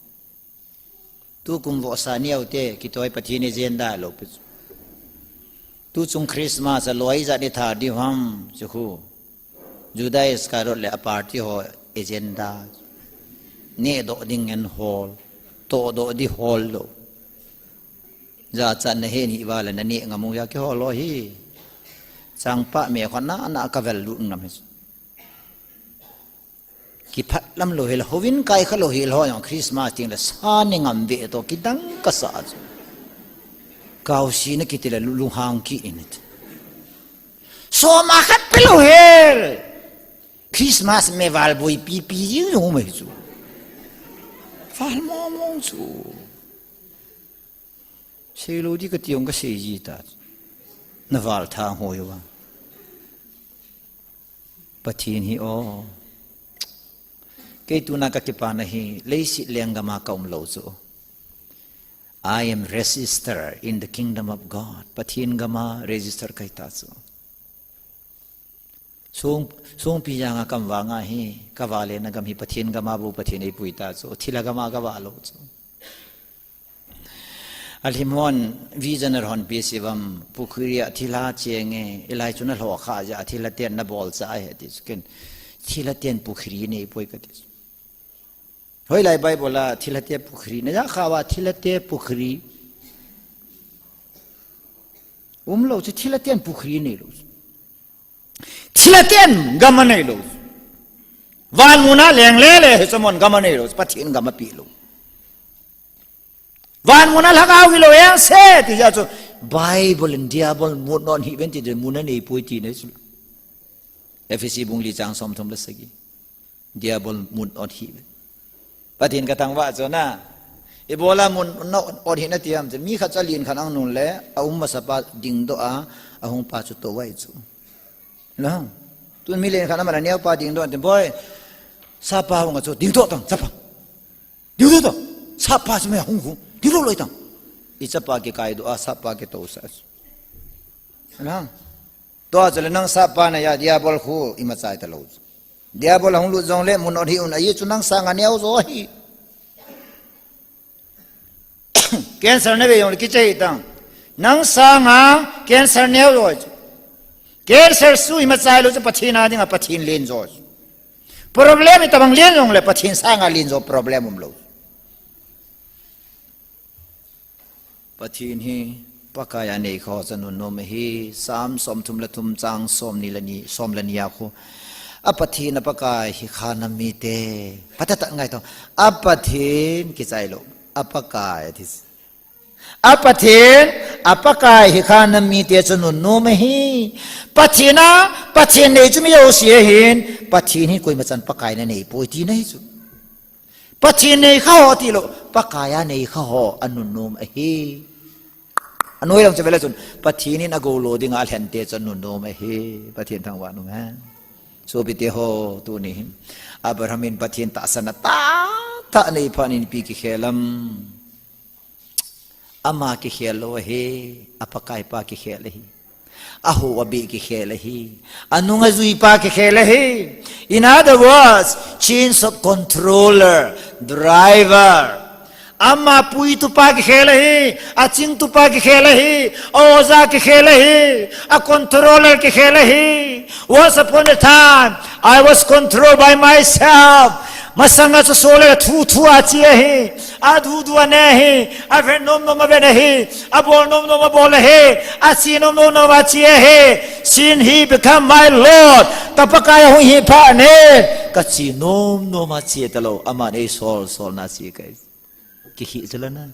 Tukum vohsa neo te, kitoi Pathen agenda lou pi chu. Tu chung Christmas a loi jat ni tha di ham, chu khu. Judas Iscariot le a party ho agenda. Neh doh ding en hol, toh doh di hol lou. Jachat na he ni va le na neh ngam u ya kihol lou hi. Changpa me kho na, na ka vel lut ngam hi chu. Kiphat lam lou hel, hovin kai kha lou hel ho jong Christmas ting le sa ni ngam ve to kidang ka sa chu. Kau si na kiti le lu, lunghang ki in it. Soma khat pe lou hel. Christmas me val boi pi pi jing jong mai chu. Val mo mo chu. Sei lou di ka ti jong ka sei ji ta. Na val thang hoi va. Pathen hi o. Kei tuna ka kipana hi leiset lenggam a ka um lou chu. I am register in the kingdom of God. Pathen gam a register ka hi ta chu. Song, songpi janga ka um vanga hi, ka vale na gam hi Pathen gam a bou Pathen ei pui ta chu. Thilha gam a ka va lou chu. Alhim hon vision a hon pe sivam pukhri a thilha cheng e, ilai chu na lho kha ja thilha ten na bol cha e ti chu ken thilha ten pukhri nei poi ka ti chu. Hoilai Bible a thilha te pukhri na ja kha va thilha te pukhri. Um lo chu thilha ten pukhri nei lo chu. Thilha ten gam a nei lo. Van mun a leng le le he chamon gam a nei lo. Pathin gam a pi lo. Van mun a lhagao hi lo yang se ti ja chu. Bible in diabol mun non hi ven ti de mun a nei poi ti nei chu. Ephesi bung li chang som thum le sagi. Diabol mun ot hi. Pathin ka thangvah chu na. Ibola mun no ot hi na tiam chu. Mi khat cha lin khan ang nun le, a um masa pa ding do a, a hung pa chu to wai chu. Na. Tun mi lin khan ama na neo pa ding do an tin boy. Sa pa hung chu ding do tang, sa pa. Ding do tang. Sa pa chu me hung hung. Ding do loi tang. I cha pa ke kai do a, sa pa ke to sa. Na. To a chu le nang sa pa na ya diabol khu i ma chai ta lo. Diabol hung lut jong le mun ot hi un a, i chu nang sanga neo jo hi. Cancer na ve jong le kichai tang. Nang sanga cancer neo jo chu. Cancer su i ma chai lo chu Pathin a ding a Pathin len jo chu. Problem i tabang len jong le Pathin sanga len jo problem um lo. Pathin hi Pakai a nei kho cha nun nom hi Sam som thum le thum chang som ni le ni, som le ni a khu. A Pathin a Pakai hi kha na mi te. Patata ngai to. A Pathin kichai lo. A Pakai a thi. A Pathin, a Pakai hi kha na mi te cha nun nom hi. Pathin a, Pathin nei chu mi yo si hin. Pathin hi koima chan Pakai na nei poi ti na hi chu. Pathin nei kha ho ti lo, Pakai a nei kha ho a nun nom ahi. A noi lang chu vele chun, Pathin in a go lo ding a lhen te chun nun nom ahi. Pathin thangvah nung hen. Sopi te ho tu ni hin. Abraham in Pathin tahsan a ta, ta nei pha nin pi ki khelam. Ama kikhel lo ahi, a Pakai pa kikhel ahi. A ho a bi kikhel ahi. A nung a zui pa kikhel ahi. In other words, chains of controller, driver. Ama pui tu pa kikhel ahi. A ching tu pa kikhel ahi. A oja kikhel ahi. A controller kikhel ahi. Once upon a time, I was controlled by myself. Masanga chu sole thu thu a chi ahi. A du du a ne hi. A ven nom nom a ven ahi. A bol nom nom a bol ahi. A chi nom nom nom a chi ahi. Sin he become my Lord. Ka Pakai a hung hi pha ne. Ka chi nom nom a chi ta lo. Ama nei sol sol na chi kai. Ki hi chu la na.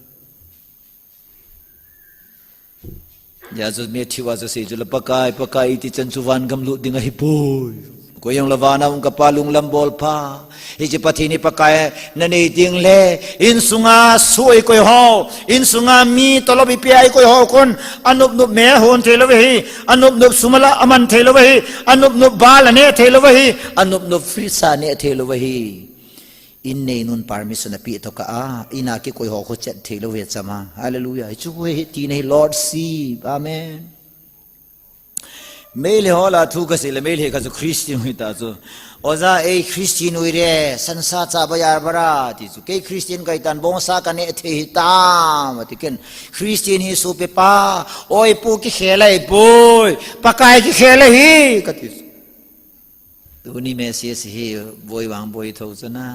Ya chu Matthew a chu sei chu la Pakai, Pakai ti chan chu van gam lut ding ahi poi. Koi jong la van a um ka pa lunglam bol pha. Hi chi Pathin hi Pakai na nei ding le. In sunga sui koi ho. In sunga mi tolop i pia i koi ho kun. Anup nup me hon thei lo ve hi. Anup nup sumala aman thei lo ve hi. Anup nup bal a ne thei lo ve hi. Anup nup free sa ne thei lo ve hi. In nei nun permission a pi to ka a, in a kikoi ho khu chet thei lo ve chama. Hallelujah. Hi chu khu hi ti nei Lord si. Amen. Meile ho la thu ka sei le Meile kha chu Christian hui ta chu. Oja ei Christian hui re, sansa cha ba yar bara ti chu. Kei Christian kai tan bongsa ka ne thei hi ta ma ti ken. Christian hi su pe pa, oi pu kikhel ai poi, Pakai kikhel hi ka ti chu. Tuni message hi boi vang boi tho chu na,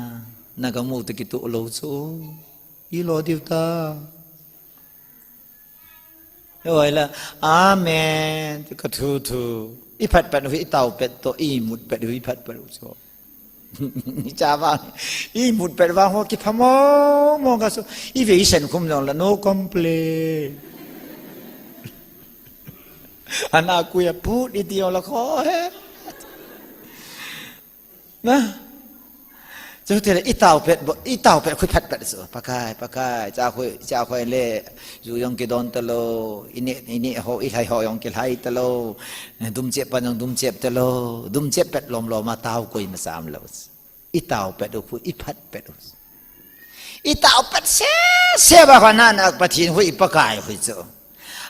na ka mu te kitu lo chu. I lo diu ta. Oi la, amen. Ka thu thu. I phat phat hu i tau pet to, i mut pet hu i phat phat hu chu. Ni cha vang. I mut pet vang ho ki phamo mo ka su. I ve i sen khum jong la no complain. Ana kuya put i ti jong la kho he. Na. Chu te le i tau pet bo, i tau pet khu phat pet su. Pakai, Pakai, cha khu, cha khu le ju jong ki don ta lo, i ne, i ne ho, i lai ho jong ki lai ta lo. Dum chep pa jong dum chep ta lo. Dum chep pet lom lom a tau koi ma sam lo. I tau pet u khu, i phat pet u. I tau pet se, se ba kha na na Pathin khu i Pakai khu chu.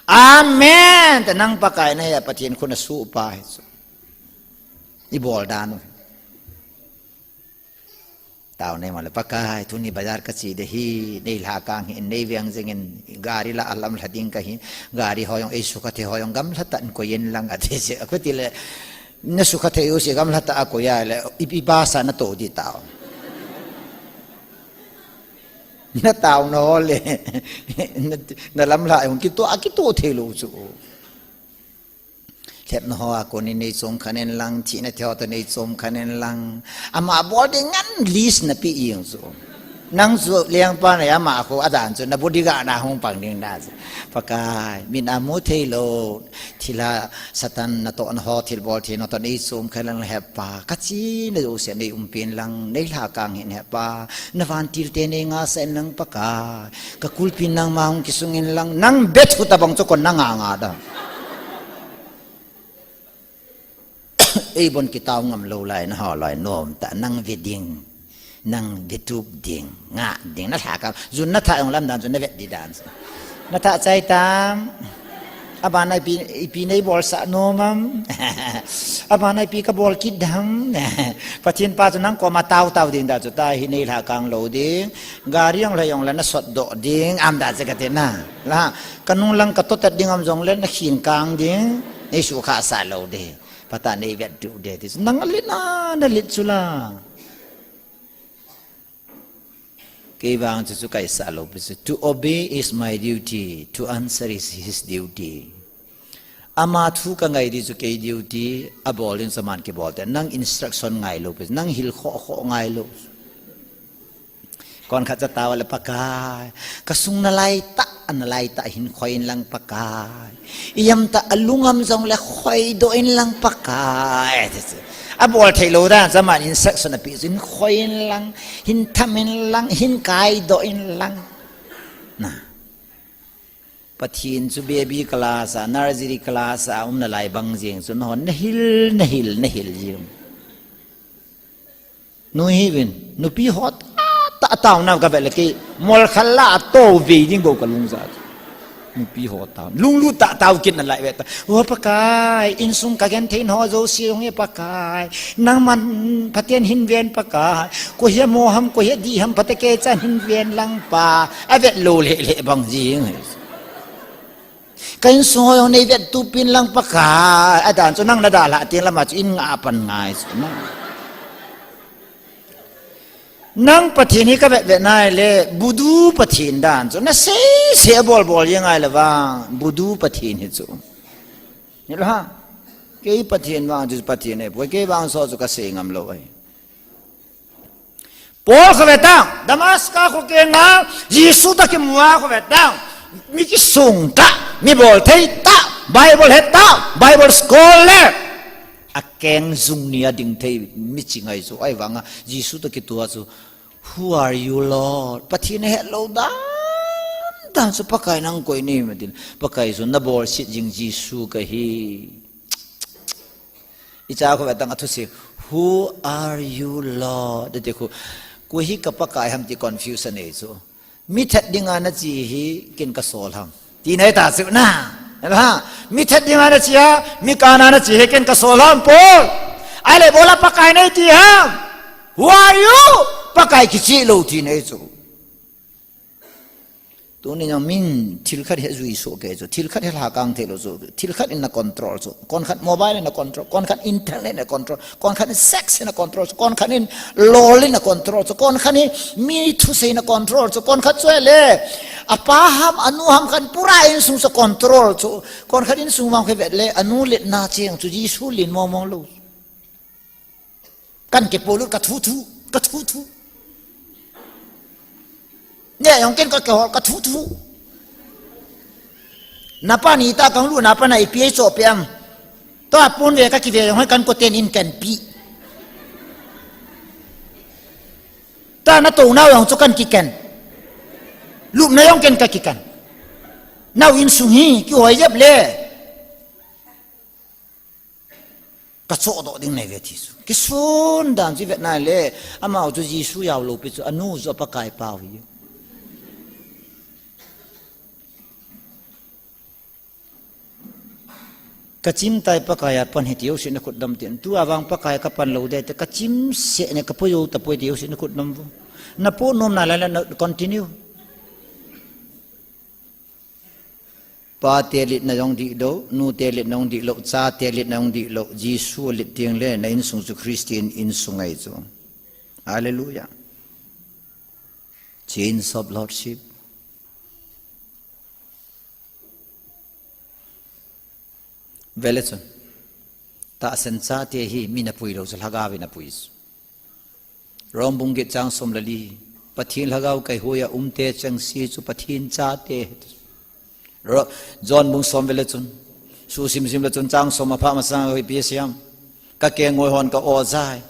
Amen. Ta nang Pakai na ya Pathin khu na su pa hi chu. I bol dan u. Tao nei male, Pakai, tuni bazar kache ding ahi, nei lhakang hih in, nei veng jeng in, gari la alamlha ding kahi, gari ho jong eisukha thei ho jong gamlha tah in koi in lang ati se, akhuti le, nasukha thei u se gamlha tah a koi a le, i, i basa nato ding tao. Natao na ho le, na, nalamlha jong kito, akito thei lou chu. Lhepna ho a kon in nei chom khen in lang, thina thei ho toh nei chom khen in lang. Ama bol ding ngen list napeh jeng chu. Nang chu lengpa nahi ama khu adan chu na bodyguard na hung pang ding na chu. Pakai, min amu thei lou. Thilha Satan natohna ho, thilbol theina ho toh nei chom khen lang Hepa. Kachena jouse nei umpi in lang, nei lhakang hih in Hepa. Na vantil te nei ngahsah in lang Pakai. Ka kulpi nangma hung kisung in lang, nang bethu tabang chu kon nanga nga da. Eibon kitao ngam lou lai, naho loi nom tah, nang ve ding, nang vetup ding, ngah ding, na lhakang, jun natha jong lamdan chu na vet ding dan. Natha chai tam, abana ipi, ipi nei bolsah nom am, abana ipi kabol kit ding ham, Pathen pa chu nang koma tao tao ding da chu ta hi nei lhakang lou ding, gari jong lha jong le nasot doh ding, am da chu kati na. La, kanung lang katoh tat ding am jong le nakhin kang ding, nei sukha sah lou ding. Pathen in eivet diu ding ti chu. Nang alet na, nalet chu la. Kei vang chu chu kaisah lou pi chu. To obey is my duty, to answer is his duty. Ama thu kangai ding chu kei duty, abol ding chu aman kibol te. Nang instruction ngai lou pi chu, nang hil khoh khoh ngai lou. Konkhat chu tao le Pakai, kasung nalai tah, nalai tah hin khoi in lang Pakai. Ijemtia alung am jong le khoi doh in lang Pakai. Abol thei lou dan, chu aman instruction apeh chu hin khoi in lang, hin tham in lang, hin kai doh in lang. Na. Pathen chu baby class a, nursery class a, um nalai bang jeng chu, nahon nahil, nahil, nahil jeng. Nu hi vin, nupi ho tah, tah, tao na kavet le kei, mol khat la ato ve ding bou kalung ja. Nupi ho tao, lunglut tah, tao kit nalai ve ta. O Pakai, insung kagenthei ho jouse jong e Pakai. Nangman Pathen hin ven Pakai. Koi hi amo ham, koi hi adih ham, phatah kei chan hin ven lang Pa. Avet lou le, le bang jing. Ka insung ho jong nei vettup in lang Pakai, adan chu nang nadalhah teng lama chu in ngah pan ngai chu na. Nang Pathen hi kavet vet nai le, budu Pathen dan chu, nasei sei abol bol jeng ngai le vang, budu Pathen hi chu. Ni lo ha, kei Pathen vang chu Pathen ahi, kei vang so chu kasei ngam lou ahi. Paul kho ve tang, Damascus kho kenga, Jesu toh kimu a kho ve tang, mi kisung tah, mi bol thei tah, Bible he tah, Bible scholar. Akeng jung ni a ding thei, mi chi ngai chu, ahivanga, Jesu toh kitoh a chu, Who are you, Lord? Pathen ahet lou dan, dan chu Pakai nang koi nahim atin, Pakai chu nabol set jing Jesu kahi. Icha kho ve tang athusei, Who are you, Lord? Ati khu, koi hi ka Pakai ham ti confusion nei chu. Mi that dinga nache hi ken kasol ham. Ti nei ta chu na. Ha? Mi that dinga nache a, mi kana nache hi ken kasol ham, Paul. Ahile bola Pakai nei ti ham. Who are you? Pakai kiche lou ti nei chu. Tuni jong min thil khat hi jui soh kei chu, thil khat hi lhakang thei lou chu, thil khat in na control chu, konkhat mobile in na control, konkhat internet in na control, konkhat in sex in na control chu, konkhat in lol in na control chu, konkhat in mi thusei in na control chu, konkhat chu le, apa ham, anu ham khat pura insung chu control chu, konkhat insung vang khe vet le, anu letna cheng chu, Jesu len mong mong lou. Kan kipolut ka thu thu, ka thu thu. Ne jong ken ka kihol ka thu thu. Napa ni ta kang lu napa na ipi cho pe am. To apun ve ka kive jong kan ko ten in kan pi. Ta na to nau jong cho kan kiken. Lupna jong ken ka kiken. Nau insung hi kihoi jep le. Ka chohdoh ding nei ve ti chu. Kisun dan chu vet nai le, amau chu Jesu jao lou pi chu, anu chu Pakai pau hi. Kachim tai Pakai a pan hi ti jouse nakhut dom tin. Tua vang Pakai kapan lou ding te kachim seh ne kapui jou tapoi ti jouse nakhut dom vo. Napoh nom nalai le na continue. Pate litna jong dihlou, nute litna jong dihlou, chate litna jong dihlou, Jesu lit teng le na insung chu Christian insung ahi chu. Hallelujah. Chains of Lordship. Vele chun. Tahsan chate hi mi napui lou chu, Lhagao in apui chu. Rom bung get chang som le li. Pathen Lhagao kaihoiya umte chengse chu Pathen chate. Ro-, John bung som vele chun. Susim sim le chun chang som apha masang a ipi asei em. Kakeng ngoi hon ka-o jai.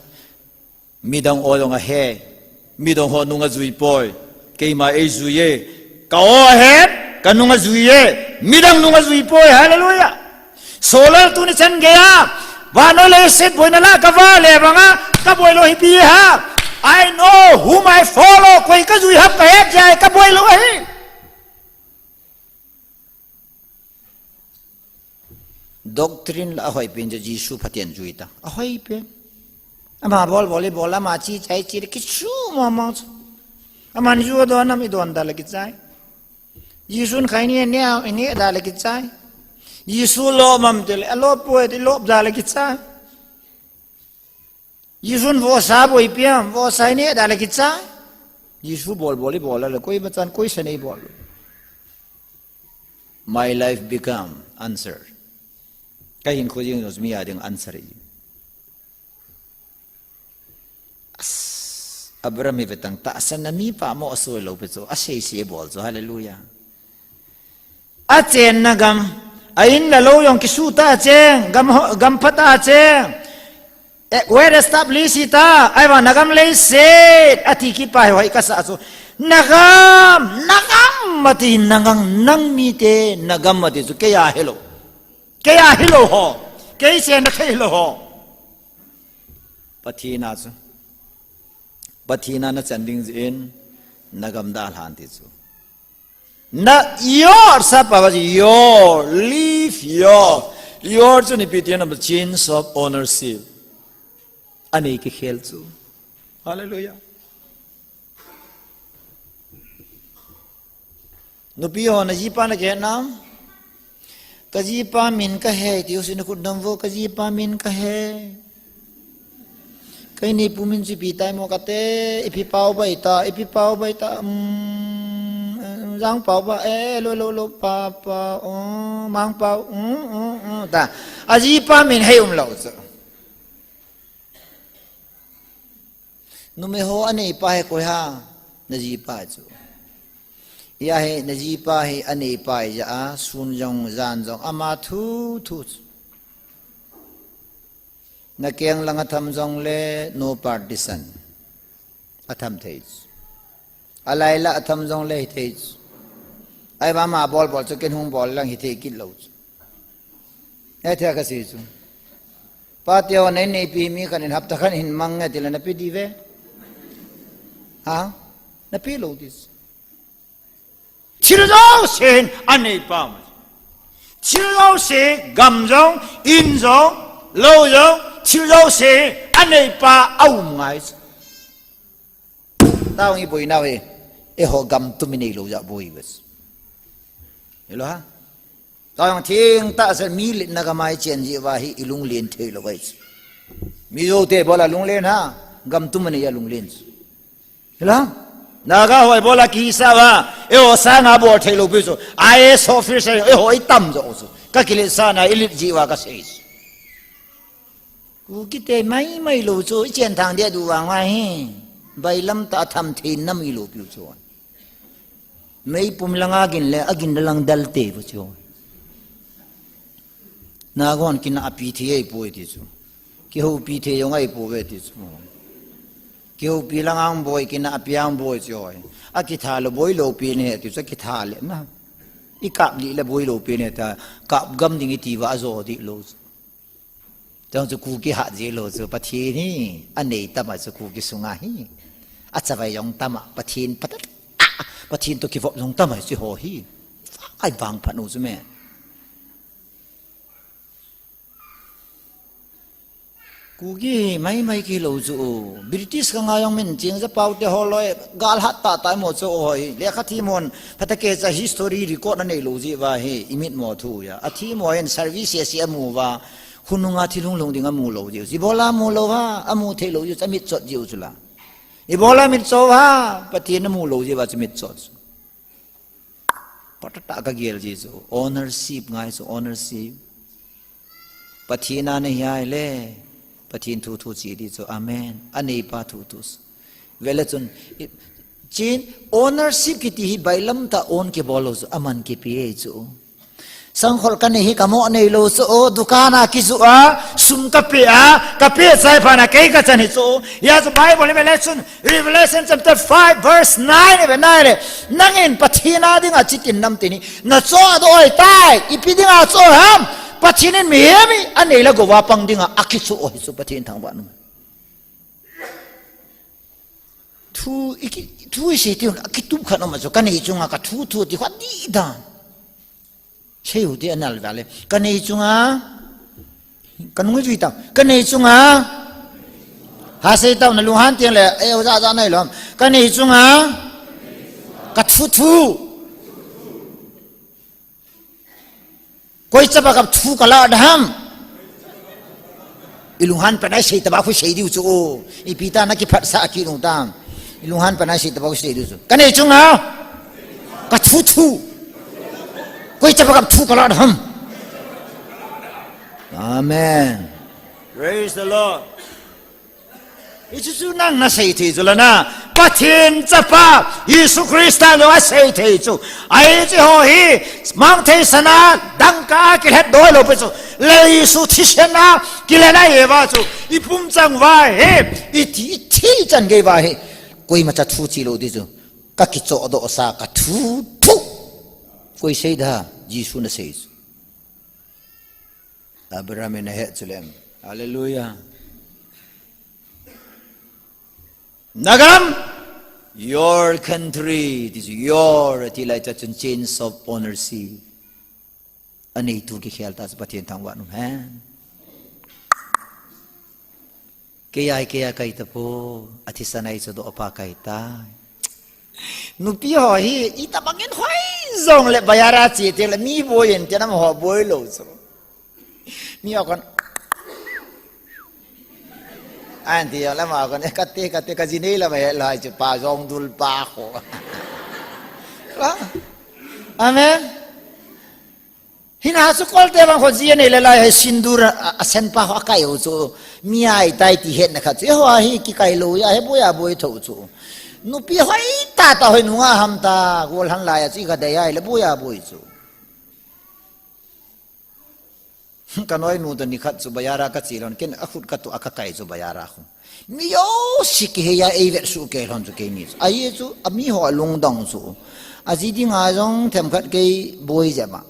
Midang o jong ahe. Midang ho nung ajui poi. Keima eijui e. Ka-o ahe. Kanung ajui e. Midang nung ajui poi. Hallelujah. Solal tuni chan geiya, vannoi leiset boina lah a kavah le banga kaboi lou hi ipi ham. I know whom I follow. Koi kajui ham kahet jeh a kaboi lou ahi. Doctrine la ahoi pen chu Jesu Pathen jui ta. Ahoi pen. Ama bol bol ibol, ama chi chai chi le kichu mama chu. Aman ju don nam idon da le kichai. Jesun khai ne ne ne da le kichai. Jesu lom mam te le, alom poi te lom da le kichai. Jesun vohsa boi ipi ham, vohsa ine da le kichai. Jesu bol bol ibol le, koima chan koisan eibol. My life become answer. Kahinkho jing jong mi a ding answer ahi. As, Abraham hi vetang tahsan a mipa mo asoi lou pi chu, asei sei bol chu, hallelujah. Achenna gam, a in le lou jong kisuh ta cheng, gam ho, gam pha ta cheng. Eh, well established ta, ahivang nagam leiset, ati kit pa hi hoi kasa chu. Nagam, nagam ati, nagam, nang mite, nagam ati chu, keiya hilou. Keiya hilou ho, kei chenna thei hilou ho. Pathen a chu. Pathen a nachan ding jeh in, nagam dalhan ti chu. Na your, sapa va your, live your. Your chu ipi ti ham, change of ownership. Anei kikhel chu. Hallelujah. Nupi ho, najipa nakihet nam? Kajipa min kahe, ti ho sin khut dom vo, kajipa min kahe. Kei nipu min chu ipi tai mo kate, ipi pau bai ta, ipi pau bai ta, um, jang pau ba, eh, lo, lo, lo, pa, pa, oh, mang pau, um, um, um, ta. Ajipa min hei umlou chu. Numei ho, aneipa hi koi ham, najipa chu. Ahi, najipa hi aneipa ahi jeh a, sun jong, jan jong, ama thu, thu chu. Nakeng lang a tham jongle, no partition. Atham thei chu. Alai lah a tham jongle hithei chu. Ahivang ama bol bol chu ken hung bol lang hithei kit lou chu. Hithei a kasei chu. Pate ho, nei neipi mi khat in hapta khat hin mang nge tile nape diu ve? Ha? Nape lou ding chu. Thil jouse hin aneipa um. Thil jouse, gam jong, in jong, lou jong, thil jouse aneipa aum ngai chu. Tao i boinau hi, eiho gam tum inei lou jeh a boi ve chu. Hilou ham? Tao jong thengtah seh mi litna gam a ichen jeh uva hi ilunglen thei lou ahi chu. Mijote bol a lunglen ham, gam tum inei a lunglen chu. Hilou ham? Naga ho bol a kisa uva, eiho sanga bol thei lou pi chu. I A S officer, eiho itam jo chu. Kakiletsahna ilet jeh uva kasei chu. Kukite mai mai lou chu, ichen thang dia du vang uva hi. Bailam tah a tham thei nam ilou piu chu. Meipum langa gin le, agin le lang dal te vo chu. Naga hon kinahpi thei ahipoi ti chu. Kihoupi thei jong ahipoi ve ti chu. Kihoupi lang ang boi, kinahpi ang boi chu hoi. Akitha lou boi lou pi ne ti chu, akitha le na. Ikap lih le boi lou pi ne ta, kap gam ding iti uva ajo dih lou chu. Chang chu Kuki hat jeh lou chu, Pathen hi anei tam a chu Kuki sunga hi. Achavai jong tam a, Pathen pata, Pathen toh kivop jong tam a chu ho hi. Ai vangphat u chu me. Kuki maimai kilou chu. British kanga jong min ching ja pau te holoi, gal hat tah tah mo chu hoi. Lekha themhon, phatah kecha history record anei lou jeh uva hi, imit mo thu ja. Athemhon service ase amu uva, khonunga thil hung lhung ding amu lou jeh u. Ibola mu lou ham, amu thei lou jeh u, amit chot jeh u chu la. Ibola mit chot ham, Pathen amu lou jeh uva chu mit chot chu. Patah tah kagel ji chu, ownership ngai chu, ownership. Pathen a nahi ahile, Pathen thu thu che di chu, amen. Aneipa thu thu chu. Vele chun, i, chin, ownership kiti hi bailam tah own kibol lou chu, aman kipe chu. Sangkhol kanei hi kamo nei lou chu, dukan a kijoh a, sum kape a, kape chai phat a kei kachan hi chu. Hia chu Bible hi vele chun, Revelation chapter five verse nine ve nai le, nangin Pathen a dinga chitin namtin hi nachoh doh ahitai, ipi dinga choh ham, Pathen in mihem hi anei le gou a pang dinga akichoh u hi chu Pathen thangvah nom. Thu, iki, thu isei ti, akitup khat um a chu, kanei chunga kathu thu ti khat di dan. Sei u ti anal vale. Kanei chunga, kanung jui tau. Kanei chunga, ha sei tau na lunghan tiang le, e, oja ja nai lom. Kanei chunga, kathu thu. Koi chapa kathu kala dam. Ilunghan pen a sei taba khu sei diu chu. Ipi ta nakiphatsah kit u tam. Ilunghan pen a sei taba khu sei diu chu. Kanei chunga, kathu thu. Koi chapa kathu kala dam. Amen. Praise the Lord. Hichu chu nang nasei thei chu la na. Pathen Chapa, Jesu Christa jong asei thei chu. Ahi chu ho hi, mangthei sana, dangka a kilhet doh lou pi chu. Lal Jesu thisan a, kilen ahi uva chu. Ipum chang uva hi, iti, iti chan gei uva hi. Koima cha thu che lou di chu. Kakichoh doh sa kathu thu. Koi sei da, Jesu nasei chu. Abraham in ahet chu lem. Hallelujah. Nagam, your country, it is your, ati lai ta chun change of ownership. Anei tu kikhel ta chu Pathen thangvah nom hen. Kei a, kei a kai ta po, athisan a ichoh doh pa kai ta. Nupi ho hi, itobang in hoi jong le bazar a che teng le mi boi in tin amaho boi lou chu. Mi a kon. Anti jong le ama kon, e, kate, kate, kaji nei lam a he lai chu pa jong dul pa ho. Amen. Hina chu kolte bang ho ji anei le lai hi sindur a, a, asen pa ho akai u chu. Mi ahitai ti hetna khat chu. Eiho hi kikai lou a, he boi a boi tho chu. Nupi hoi tah tah hoi nunga ham ta, gol han lai a chu kadei a le boi a boi chu. Kanoinu toh nikhat chu bazar a kache lhon, ken akhut katoh a kakai chu bazar a khu. Mi jouse kihei a eivet suh kei lhon chu keini chu. Ahi chu, amiho alungdong chu. Aji dinga jong themkhat kei boi jep a.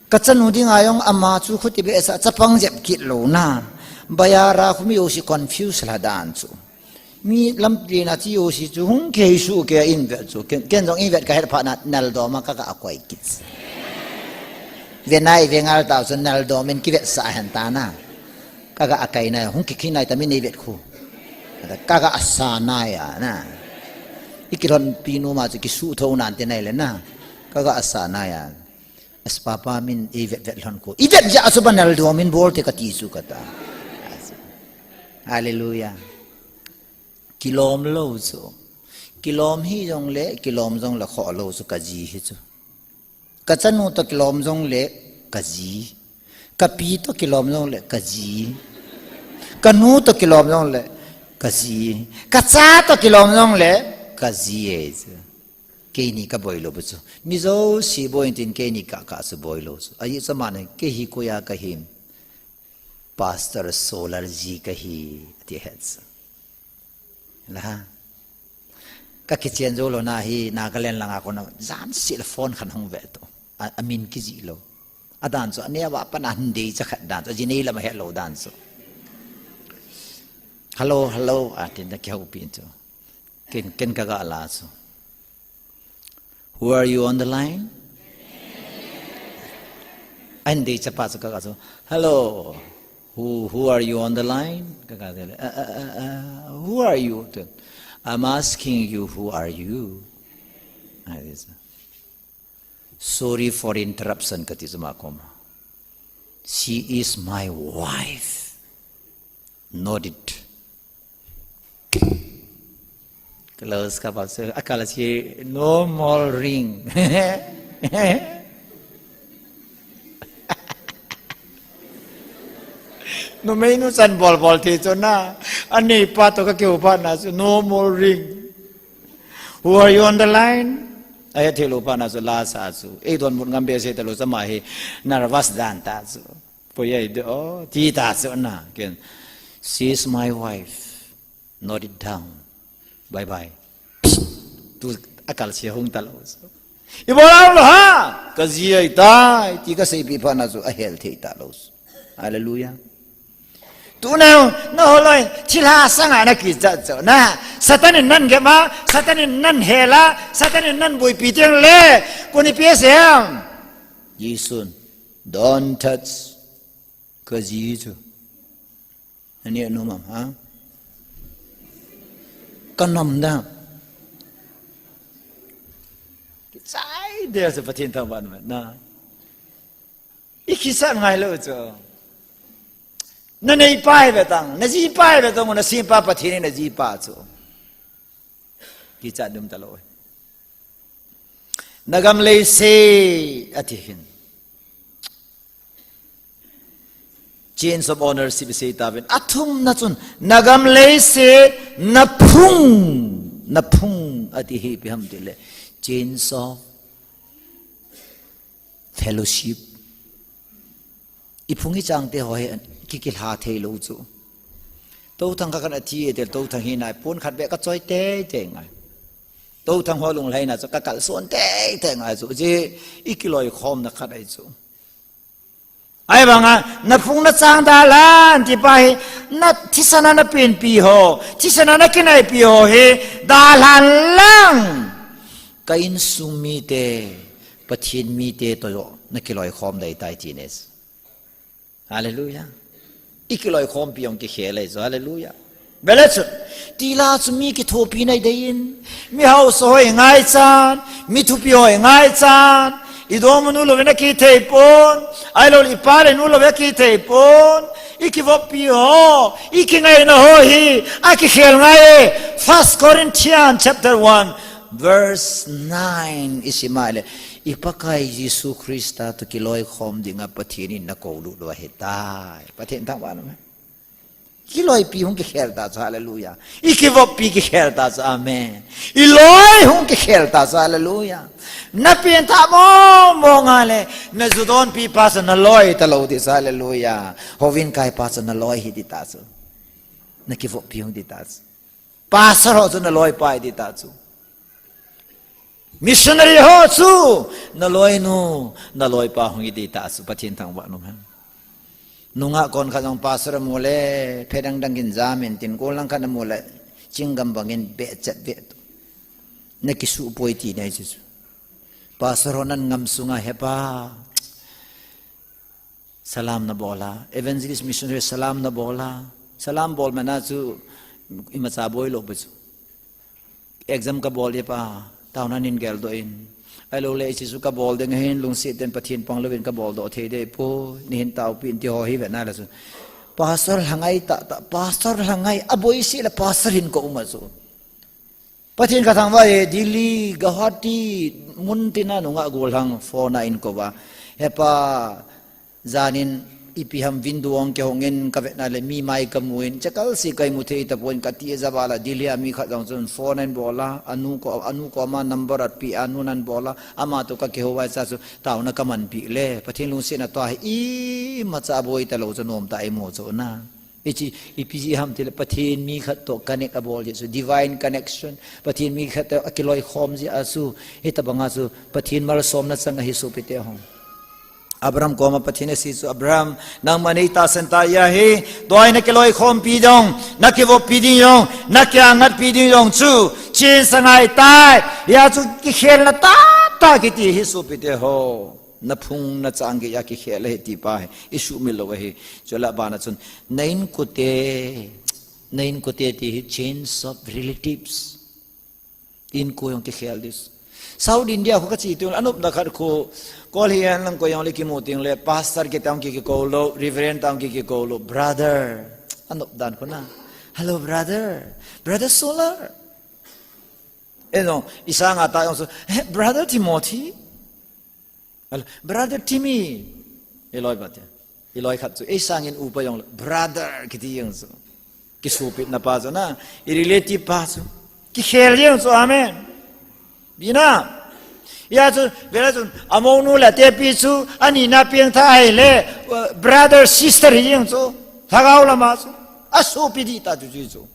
Kachanu dinga jong ama chu khuti behseh a chapang jep kit lou na. Bazar a khu mi jouse confuse lha dan chu. Mi lampi na chi jouse chu hung kihei suh kei a eivet chu. Ken, ken jong eivet kahet phat na naldom a kaga koi kit. Ve nai ve ngal tau chu naldom in kivetsah hen ta na. Kaga kai na hung kikhin nai ta mi neivet khu. Kaga sa nai a na. Ikilhon pi nu ma chu kisuh tho nan te nai le na. Kaga sa nai a. As papa min eivet vet lhon khu. Eivet jeh a chu ba naldom in bol te kati chu kata. Hallelujah. Kilom lou chu. Kilom hijong le, kilom jong le khoh lou chu kaji hi chu. Kachanu toh kilom jong le, kaji. Kapi toh kilom jong le, kaji. Kanu toh kilom jong le, kaji. Kacha toh kilom jong le, kaji e chu. Keini kaboi lou bu chu. Mi jouse boi in tin keini kaka chu boi lou chu. Ahi chu aman kei hi koi a kahim. Pastor Solar ji kahi, ati het. La. Kakichen jou lou na hi, Nagaland langa kona, jan sel phone khat hung ve to. A, amin kijih lou. Adan chu, aneo a pat a hin dei cha khat dan chu, ajinei lam ahet lou dan chu. Hello, hello, atin da kihoupi chu. Ken, ken kaga la chu. Who are you on the line? Ahin dei chapa chu kaga chu. Hello. Who, who are you on the line? Ka, ka, uh, uh, uh, uh, who are you? I'm asking you, who are you? Ah, this. Sorry for interruption, kati chu ama koma. She is my wife. Nodded. Close ka pa chu, akal a chu, no more ring. Numei nu chan bol bol thei chu na. Aneipa toh ka kihou phat na chu, no more ring. Who are you on the line? Ahe thei lou phat na chu, la sa chu. Ei donbut ngam behseh talou chu, ama hi nervous dan ta chu. Poi ai de o, ti ta chu na. Ken, she is my wife. Note it down. Bye bye. Tu akal a chu hung talou chu. Ibol a um lou ham? Ka ji ahitai, ti ka seipeh phat na chu ahel thei talou chu. Hallelujah. Tuna, na holoi, thilha sanga na kichat chu na. Satan in nan gep a, Satan in nan hel a, Satan in nan boipi teng le, koi in ipi asei ham? Jesun, don't touch. Ka ji chu. Ani anu mam ha? Ka nam da. Kichai de chu Pathen thangvah in um hen na. I kichat ngai lou chu. Na neipa hi ve tang, na jipa hi ve tang, na sempa Pathen hi na jipa chu. Kichat dum talou. Na gam leiset ati hin. Change of ownership isei tauvin. Athumna chun, na gam leiset, na phung, na phung ati hi ipi ham tile. Change of fellowship. I phung i chang te ho hi ki, kilha thei lou chu. Touthang kha khan athi e tel, Touthang hi nai pon khat beh ka choi teitei ngai. Touthang ho lunglhaina chu ka kalson teitei ngai chu. Ji i kiloikhomna khat ahi chu. Ahivanga, na phung na chang dalhan, ti pa hi, na thisan a na penpi ho, thisan a na kinaipi ho hi, dalhan lang. Ka insung mite, Pathen mite toh na kiloikhom ding ahitai ti ne. Hallelujah. I kiloikhompi jong kikhel ahi chu. Hallelujah. Bele chun, tila chu mi kithopi na hi dei in, mi haosa ho i ngaichan, mi thupi ho i ngaichan, i dongma nu louvin akithei pon, ahilou le i pa le nu louvin akithei pon, i kivoppi ho, i kingaina ho hi akikhel ngai e. First Corinthians chapter one, verse nine i sim a le, i Pakai Jesu Christa toh kiloikhom dinga Pathen in na koulut u ahitai. Pathen thangvah in um hen. Kiloipi hung kikhel ta chu, hallelujah. I kivoppi kikhel ta chu, amen. I loi hung kikhel ta chu, hallelujah. Na pengthah mong mong a le, na ju donpi pa chu na loi talou ding chu, hallelujah. Houin kai pa chu na loi hi ding ta chu. Na kivoppi hung ding ta chu. Pastor ho chu na loipa hi ding ta chu. Missionary ho chu, na loinu, na loipa hung hi ding ta chu, Pathen thangvah in um hen. Nungah kon khat jong pastor amu le, phe dang dang in jam in tin, kon lang khat amu le, chinggam bangin behchet beh tu. Na kisuh poi ti nei chu chu. Pastor ho nan ngam sunga hepa. Salam na bol a, evangelist missionary salam na bol a, salam bol man a chu imacha boi lou pi chu. Exam ka bol e pa, taona nin geldoh in. Ahilou le hiche chu ka bol ding ahin, lungset tah in Pathen pang louvin ka boldoh thei ding ahipoi, neihin taopi in ti ho hi vet na le chu. Pastor lhangai tah tah, pastor lhangai, aboise le pastor hin ka um a chu. Pathen ka thangvah e, Delhi, Guwahati, mun tina nungah gollhang phone a eikou va. Hepa, janin ipi ham window hung kihong in ka vet na le mi mai ka mu in, chakal si ka imu thei tapon ka ti e, javal a Delhi a mi khat jong chun phone ahin bol a, anu ko, anu koma number ape a, anun ahin bol a, ama toh ka kihou vai cha chu taona ka manpi le, Pathen lungsetna toh hi imacha boi talou chu nom tah imu chu na. Hiche, ipi jeh ham tile Pathen mi khat toh connect abol jeh chu, divine connection. Pathen mi khat toh akiloikhom jeh a chu, hitabang a chu, Pathen malsomna chang ahi sopi te ho. Abraham koma Pathen in asei chu, Abraham, nangman neitahsan tah ahi, tua hi na kiloikhompi ding, na kivoppi ding jong, na kiangatpi ding jong chu, change angai tai, hia chu kikhelna tahtah kiti ahi sopi te ho. Na phung na chang geiya kikhel ahi ti pa hi i sumil lou ahi. Chule abana chun, na inkote, na inkote ti hi change of relatives. Inko jong kikhel ding. South India khu kache teng le, anop na khat khu, kol hihen lang koi jong le kimu teng le, pastor kiti jong ki, kikou lou, reverend jong ki, kikou lou, brother. Anop dan khu na. Hello, brother. Brother Solar. Eh, no, i sanga ta jong chu, "Hey, brother Timothy." Hello, brother Timmy. I loi ba te. I loi khat chu, ei sangin upa jong le, brother kiti jeng chu. Kisopitna pa chu na, i relative pa chu. Kikhel jeng chu, amen. Bina. Hia chu, vele chu, amounu le atepi chu, ani na pengtha ahile, uh, brother, sister hi jeng chu. Lhagao lama chu. Asopi ding tah chu chu chu.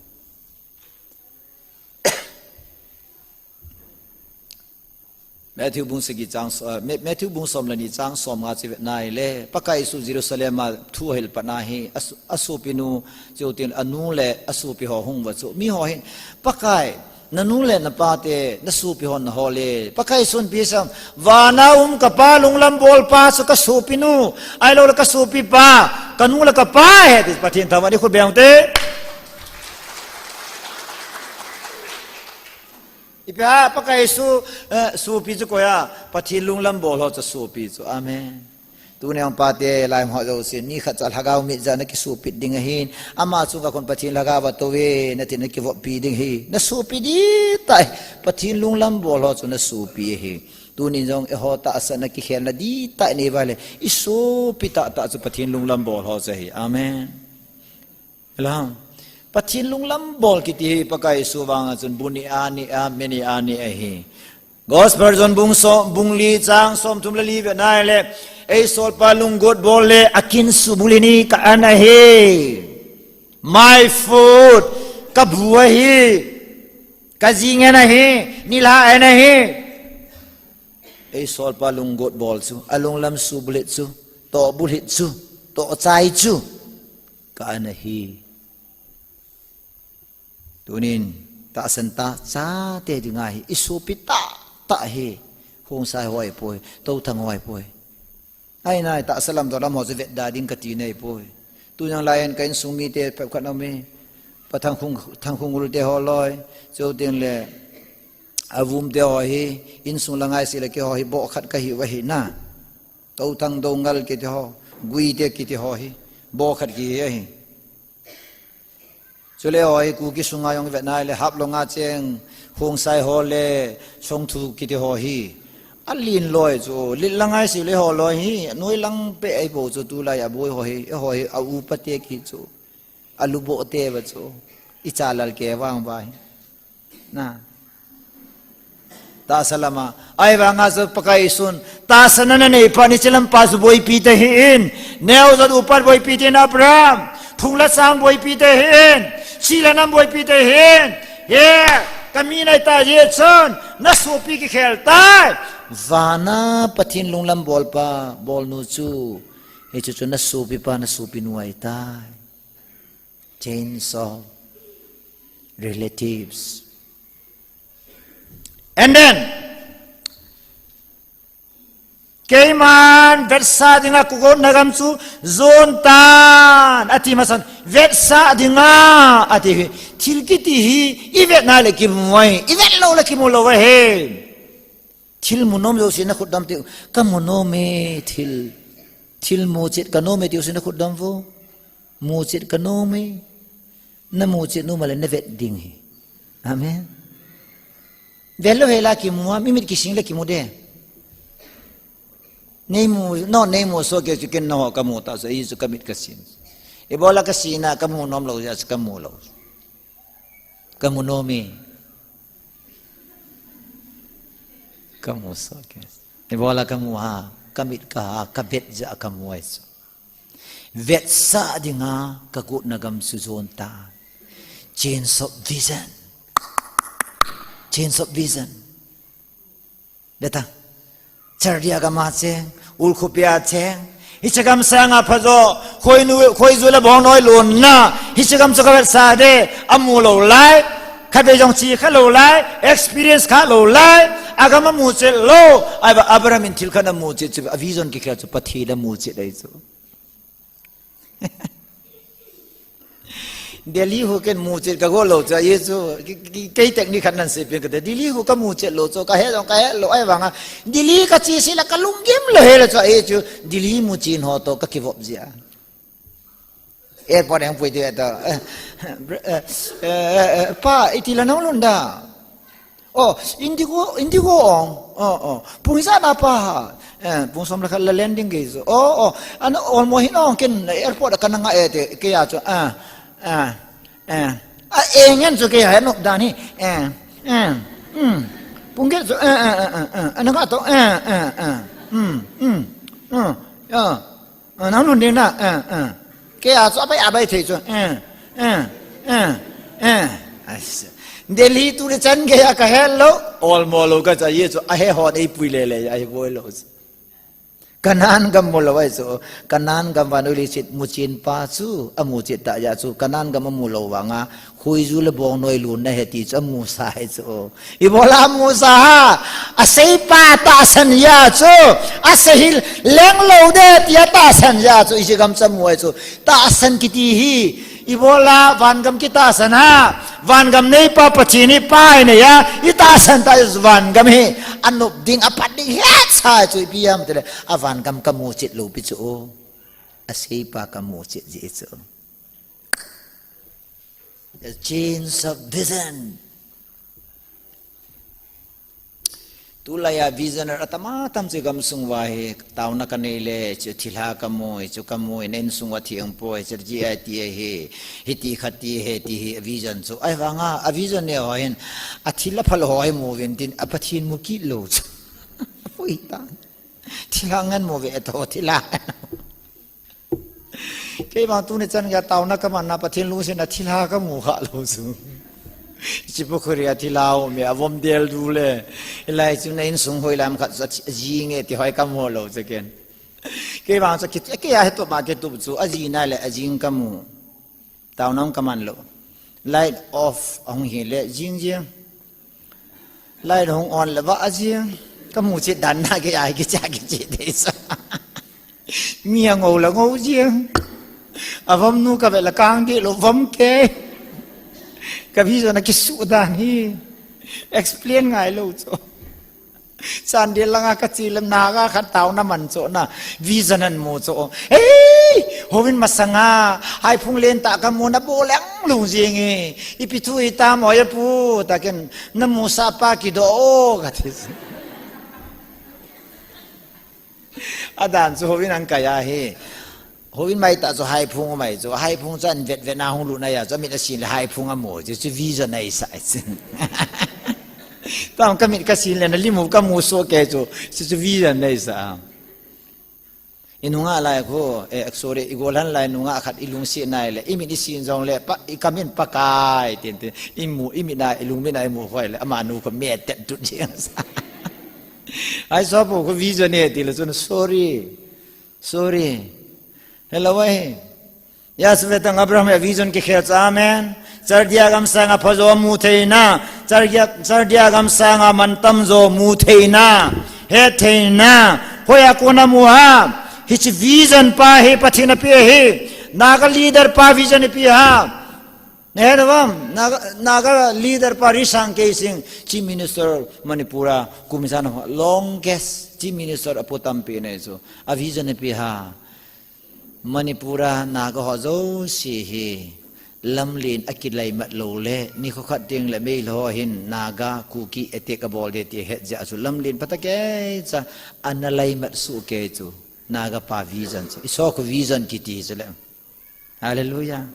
Matthew bung sagi chang so-, ah, Ma-, Matthew bung som le ni chang som nga chu vet na ahile, Pakai Jesu Jerusalem a thu ahil pat na hi, asu-, asopinu, chuteng anu le asopi ho hung uva chu. Mi ho hin, Pakai, nanu le napa te, nasopi hon nahol e. Pakai Jesun ipi asei em, vana um kapa lunglam bol pa chu kasopinu, ahilou le kasopi pa, kanu le kapa ahi ti Pathen thangvah in i khut beng u hite. Ipi ham, Pakai Jesu, eh, sopi chu koi ham, Pathen lunglam bol ho chu sopi chu. Amen. Tuni a um pate, lai um ho jousen, ni khat cha lhagao mit jeh a nakisopit ding ahin, ama chunga khun Pathen lhagao va tou ve, nati nakivoppi ding ahi, nasopi ding tah, Pathen lunglam bol ho chu nasopi ahi. Tunin jong eiho tahsanna kikhelna ding tah nei uva le, i sopi tahtah chu Pathen lunglam bol ho chu ahi. Amen. Hello. Pathen lunglam bol kiti hi Pakai Jesu vang a chun bu ni a ni a, me ni a ni ahi. Gospel John bung so-, bung li chang som thum le li vet na ahile, ei solpa lunggot bol le akin subulhit ni ka an ahi. My food, ka bu ahi. Ka jing an ahi, nilhah an ahi. Ei solpa lunggot bol chu, alunglam subulhit chu, tohbulhit chu, tohchai chu. Ka an ahi. Tunin, tahsan tah chate dinga hi, i sopi tahtah hi, Khongsai ho ahipoi, Touthang ho ahipoi. Ahinai, tahsa lam dolam ho chu vetda ding kati ahipoi. Tujong lai in ka insung mite phabep khat aume. Pa Thangkhung, Thangkhung Ngul te ho loi, chuteng le, Avum te ho hi, insung la ngaise le keiho hi, bohkhat kahiu ahi na. Touthang Doungel kiti ho, Guite kiti ho hi, bohkhat kihi ahi. Chule ho hi Kuki sunga jong vet na ahile Haflong a cheng Khongsai ho le Songthu kiti ho hi. Alen loi chu, lit la ngaise le ho loi hi, noi lang peh ahi bou chu tulai a boi ho hi, ho hi a upa te kihi chu. A luboh te uva chu. I chalal kei vang uva hi. Na. Tahsa lama. Ahivanga chu Pakai Jesun. Tahsa nana nei phat in hiche lampa chu boipi tahih in. Neo jat upat boipi tahih in Abraham. Phung le chang boipi tahih in. Chi le nam boipi tahih in. He, ka mi nahitah jeh chun. Na sopi kikhel tai. Vana Pathen lunglam bolpa, bolnu chu. Hichu chu na sopipa, na sopinu ahitai. Change of relatives. And then, keiman vetsah dinga kagotna gam chu jon tan, ati masan, vetsah dinga, ati hi, thil kiti hi, i vet na le kimu ahi, i vet lou le kimu lou ahi. Thil mu nom jouse na khut dam teu, ka mu nom e, thil, thil mu chet ka nom e teu se na khut dam vo. Mu chet ka nom e. Na mu chet nom a le na vet ding ahi. Amen. Vet lou hela kimu a, mi mit kising le kimu de. Nei mu, no, nei mu soh kei chu ken nangho ka mu ta chu, ei chu ka mit ka sin. Ibola ka sin a, ka mu nom lou jeh a chu ka mu lou. Ka mu nom e. Ka mu soh kei. Ibola ka mu ham, ka mit ka ha, ka vet jeh a ka mu ahi chu. Vetsah dinga kagotna gam chu jon tan. Change of vision. Change of vision. Beta. Chardia gam a cheng, Ulkhopi a cheng. Hiche gam sanga phajo, khoinu, khoiju le bongnoi lonna. Hiche gam chu ka vetsah de, amu lou lai. Khatvei jong che kha lou lai, experience kha lou lai. Agam amuchet lou. Ahivang Abraham in thil khat amuchet chu, a vision kikhel chu Pathen amuchet ahi chu. Delhi ho ken muchet kago lou chu ahi chu, ki, ki, kei technique khat nan seipeh kate. Delhi ho kamuchet lou chu, kahe jong kahe lou ahivanga, Delhi kache seh le kalunggim lou hel chu ahi chu, Delhi muchen ho toh kakivop jia. Airport a hung pui ti ve ta. Eh, eh, eh, eh, pa, iti la nang lhun da. Oh, Indigo, Indigo ong. Oh, oh. Pung ijat na pa ha. Eh, pung som le khat la landing gei chu. Oh, oh. An olmo hin ong ken airport a kana nga e te. Kei a chu. Ah, ah, eh. A, eh, ngen chu kei a nop dan hi. Eh, eh. Hmm. Pung gei chu. Eh, eh, eh, eh, eh. Ana nga to. Eh, eh, eh. Hmm, hmm. Hmm. Ya. Ah, nang lhun ding na, ah, ah. Kei a chu abai, abai thei chu, ah, ah, ah, ah. Ais. Delhi tuni chan gei a kahe lou, olmo lou kacha ahi chu, ahe hon eipui lele, ahi boi lou chu. Canaan gam mu lou ahi chu, Canaan gam vannoi leiset muchen pa chu, amuchet tah jeh chu, Canaan gam amu lou vanga, Khoiju le bongnoi lonna ahi ti chu amusa ahi chu. Ibola amusa ham, aseipa tahsan jeh chu, asei hi leng lou ding tia tahsan jeh chu, hiche gam chu amu ahi chu. Tahsan kiti hi, ibola vangam kitahsan ham, vangam neipa Pathen hi pa ahi nai a, itahsan tah jeh chu vangam hi, anop ding, aphat ding, hetsa ahi chu, ipi ham tile, a vangam kamuchet lou pi chu, aseipa kamuchet jeh chu. A change of vision. Tulai a vision atama tam chu gamsung uva hi taona kanei le chu thilha kamu, chu kamu in insung uva theng poi, chu G I T hi, hiti khat ti hi, ti hi vision chu. Ahivanga, a vision nei ho hin, athil aphal ho hi mu uvin tin, a Pathen mu kit lou chu. Apoi ta. Thilha ngen mu ve to, thilha. Kei vang tuni chan gei a taona kaman na Pathen lungset na thilha kamu kha lou chu. Hiche pukhuri a thilha um e, avom del du le. Hilai chu na insung hoilam khat chu ajing e ti ho kamu lou chu ken. Kei vang chu kit, kei a hetu ma kitup chu ajing nai le ajing kamu. Taona kaman lou. Light off ahung hi le jing jing. Light hung on le vah jing. Kamuchet dan na kei a hi kicha kiche dei sa. Mi angou le ngou jing. Avom nu kave le kang dih lou vom kei. Ka vision a kisuh dan hi. Explain ngai lou chu. Chandel langa kache le Naga khat taona man chu na. Vision amu chu. Hei! Houin masanga. Haiphung lentah kamu na bo leng lung jing e. Ipi thu hitam oi apu. Taken namusah pa kidoh o kati. Adan chu houin ahin kai ahi. Houin mai tah chu haiphung mai chu. Haiphung chu ahin vet vet na hung lut na ahi chu. Amit asin le haiphung amu chu. Chu vision ahi sa chu. Tam kamit kasin le na limu kamu soh kei chu. Chu chu vision ahi sa. Inunga lai khu, eh, sorry, igol han lai nunga khat ilungset nai le, imit isin jong le, pa, ikamin Pakai, tin, tin, imu, imit na, ilungmin na, imu khoi le, amanu khu me tet tut jing sa. Ai so pu khu vision e, ti le chun, sorry, sorry. Hello, eh. Yahweh tang Abraham a vision kikhel chu, amen. Chaldea gam sanga phajo mu theina, Chaldea, Chaldea gam sanga mantam jo mu theina, he theina, hoiya kona mu ham, hiche vision pa hi Pathen in apeh hi, Naga leader pa vision ipi ham. Nahe uvam, Naga, Naga leader pa Risang Keishing, Chief Minister Manipur a, kum ijat ham, longest Chief Minister apo tampi nei chu, a vision ipi ham. Manipur a Naga ho jouse hi lamlen akilaimat lou le, nikho khat teng le Meitei ho hin Naga Kuki attack abol ding ti ahet jeh a chu lamlen phatah kei cha ana laimat soh kei chu Naga pa vision chu. Iso khu vision kiti chu le. Hallelujah.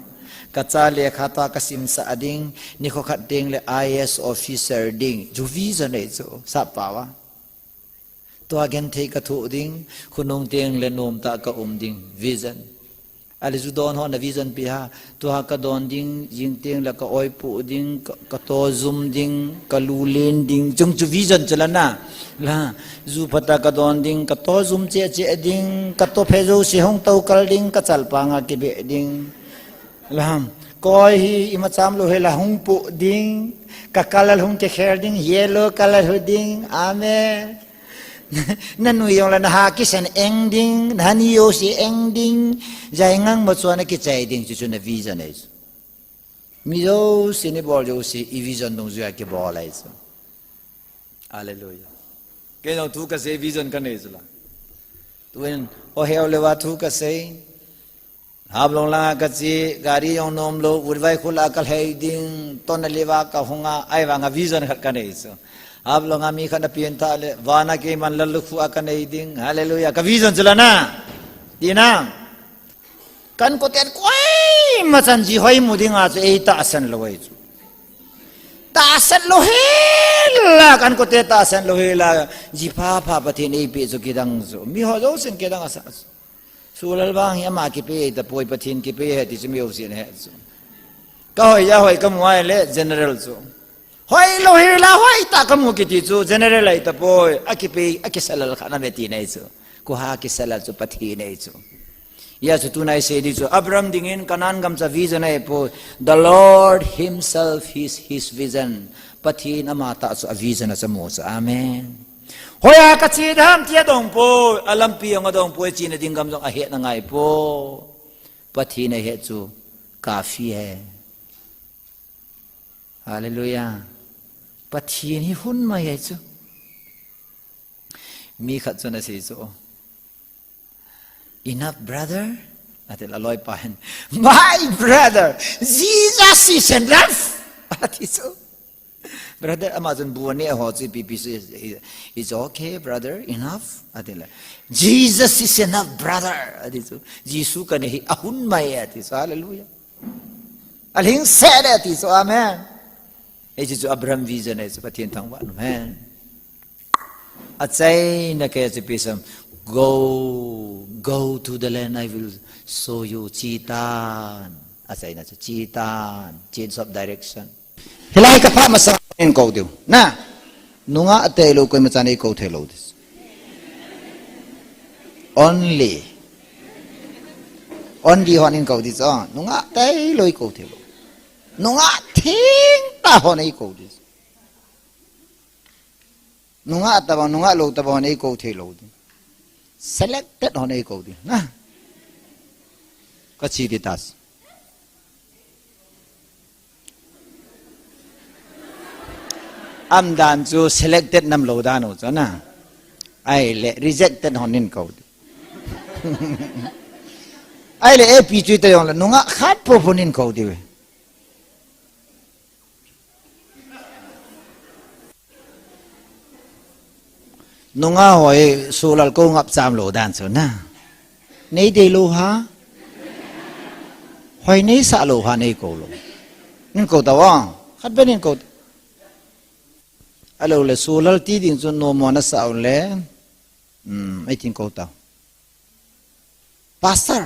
Kacha lekha toh kasimsah ding, nikho khat teng le I A S officer ding. Chu vision ahi chu, sap pao a. Tua genthei kathoh ding, khonung teng le nomtah kaum ding, vision. Ale ju don ho na vision ipi ham, tua kadon ding, jing teng le ka-oipoh ding, ka, kato jum ding, kalu len ding, chung chu vision chu la na. La, ju phatah kadon ding, kato jum cheh cheh ding, kato phe jouse hung toukal ding, kachalpang a kibeh ding. La, Koi hi ima cham lou hela hung pu ding, ka color hung kikhel ding, yellow color hu ding. Amen. Na nui jong la na ha kisan eng ding, na ha ni jouse eng ding, jai ngang ma chuan a kichai ding, chu chu na vision ahi chu. Mi jouse ni bol jouse, i vision dungjuia kibol ahi chu. Hallelujah. Kei jong thu ka sei vision ka nei chu la. Tuin, o heu leva thu ka sei. Haflong langa ka che, gari jong nom lou, Utvai khula ka lhai ding, tonna leva ka hunga, ahivanga vision khat ka nei chu. Haflonga mi khat na pian ta le, vana keiman lallukhu a ka nei ding, hallelujah, ka vision chu la na. Tina. Kan koten koima chan ji hoi mu dinga chu ei tahsan lou ahi chu. Tahsan lou hela, kan kote tahsan lou hela, ji pha pha Pathen ei pe chu kidang chu. Mi ho jousen kidang asa chu. Sulal vang hi ama kipe ta poi, Pathen kipe ahi ti chu mi jousen he chu. Ka hoi ja hoi ka mu ai le general chu. Hoi lou hela hoi ta ka mu kiti chu general ahi ta poi, a kipe, a kisalal kha na ve ti nei chu. Kua kisalal chu Pathen ahi chu. Hia chu tunai sei di chu Abraham dingin Canaan gam chu a vision ahi poi. The Lord himself is his vision. Pathen ama tah chu a vision a chu amu chu. Amen. Hoiya ka che ding ham ti a dong poi, a lampi jong a dong poi, chena ding gam jong a hetna ngai poi. Pathen a het chu kafi ahi. Hallelujah. Pathen hi hun mai ahi chu. Mi khat chun a sei chu, "Enough, brother?" A ti la, loi pa hin, "My brother, Jesus is enough." A ti chu. Brother, ama chun bu a ne a ho chu ipi ipi chu, "It's okay, brother, enough." A ti la, "Jesus is enough, brother." A ti chu. Jesu ka nei hi a hun mai a ti chu. Hallelujah. A lhingset a ti chu. Amen. Ei chu chu Abraham vision ahi chu, Pathen thangvah in um hen. A chaina kei chu ipi sam, "Go, go to the land I will show you." Che tan. A chaina chu che tan. Change of direction. Hilai ka pha masa in kou diu. Na. Nungah tailou koima chan ei kou thei lou ding. Only. Only hon in kou ding chu. Nungah tailou ei kou thei lou. Nungah theng tah hon ei kou ding. Nungah tabang, nungah lou tabang hon ei kou thei lou ding. Selected hon ei kou ding. Na. Ka che ding ta. Umdan chu selected nam lou dan u chu na. Ahile rejected hon in kou ding. Ahile A P chu ta jong le nungah khat po po in kou ding ve. Nungah hoi sulal kou ngap cham lou dan chu na. Nei dei lou ha? Hoi nei sah lou ha nei kou lou. Nin kou ta vang. Khat ben nin kou. Ahilou le sulal ti ding chu nom mo na sa u le. Hmm, ei tin kou ta. Pastor.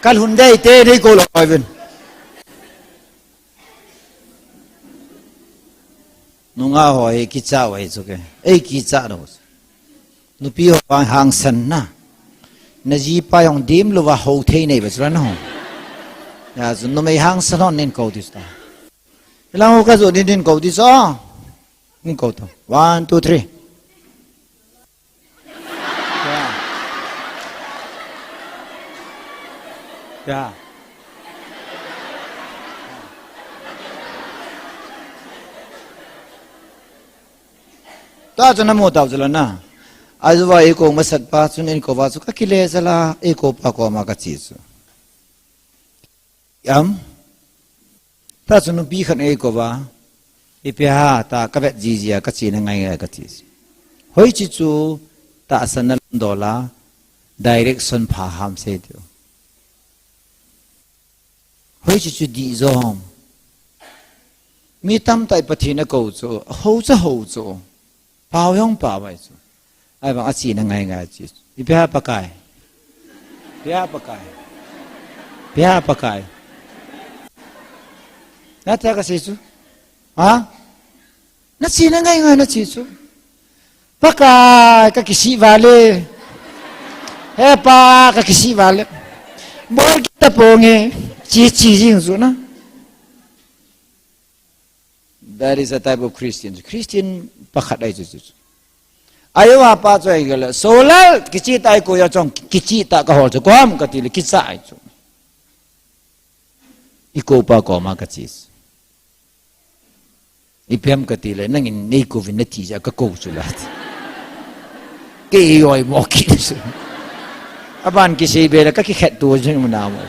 Kal hun dei te dei kou lou vin. Nungah hoi kicha vei chu ke. Ei kicha no. Nupi ho vang hangsan na. Na jipa jong dim lou va ho thei nei ba chu la na ho. Ya chu numei hangsan hon nin kou ding ta. Lang ho ka jo nin nin kou ding chu. Nin kou ta. One, two, three. Ya. Ya. Ta chu na mu tau chu la na. Ajuva ei kou masat pa chun in kou va chu ka kile jal a, ei kou pa koma ka che chu. Am? Ta chu nupi khat ei kou va, ipi ham ta ka vet jiji a ka chena ngai ngai ka che. Hoiche chu tahsan na lam dol a, direction pha ham sei diu. Hoiche chu dih jo ham. Mi tamtah in Pathen a kou chu, ho chu ho chu. Pao jong pao mai chu. Ahivang a chena ngai ngai che. Ipi ham Pakai. Ipi ham Pakai. Ipi ham Pakai. Na tia ka sei chu. Ha? Na chena ngai ngai na che chu. Pakai ka kisih vale. He pa, kakisih vale. Bol kit taponge. Chi chi jing chu na. That is a type of Christian. Christian pakhat ahi chu chu. Ayo apa chu ahi gala. Solal kichi tai ko ya chong kichi ta kahol chu kom kati le kicha ahi chu. I ko pa koma kachi. Ipi ham kati le, nangin nei kouvin nati jeh a kakou chu la. Kei oi mo kit chu. Aban kisei be le kakikhet tu jing mu na mo.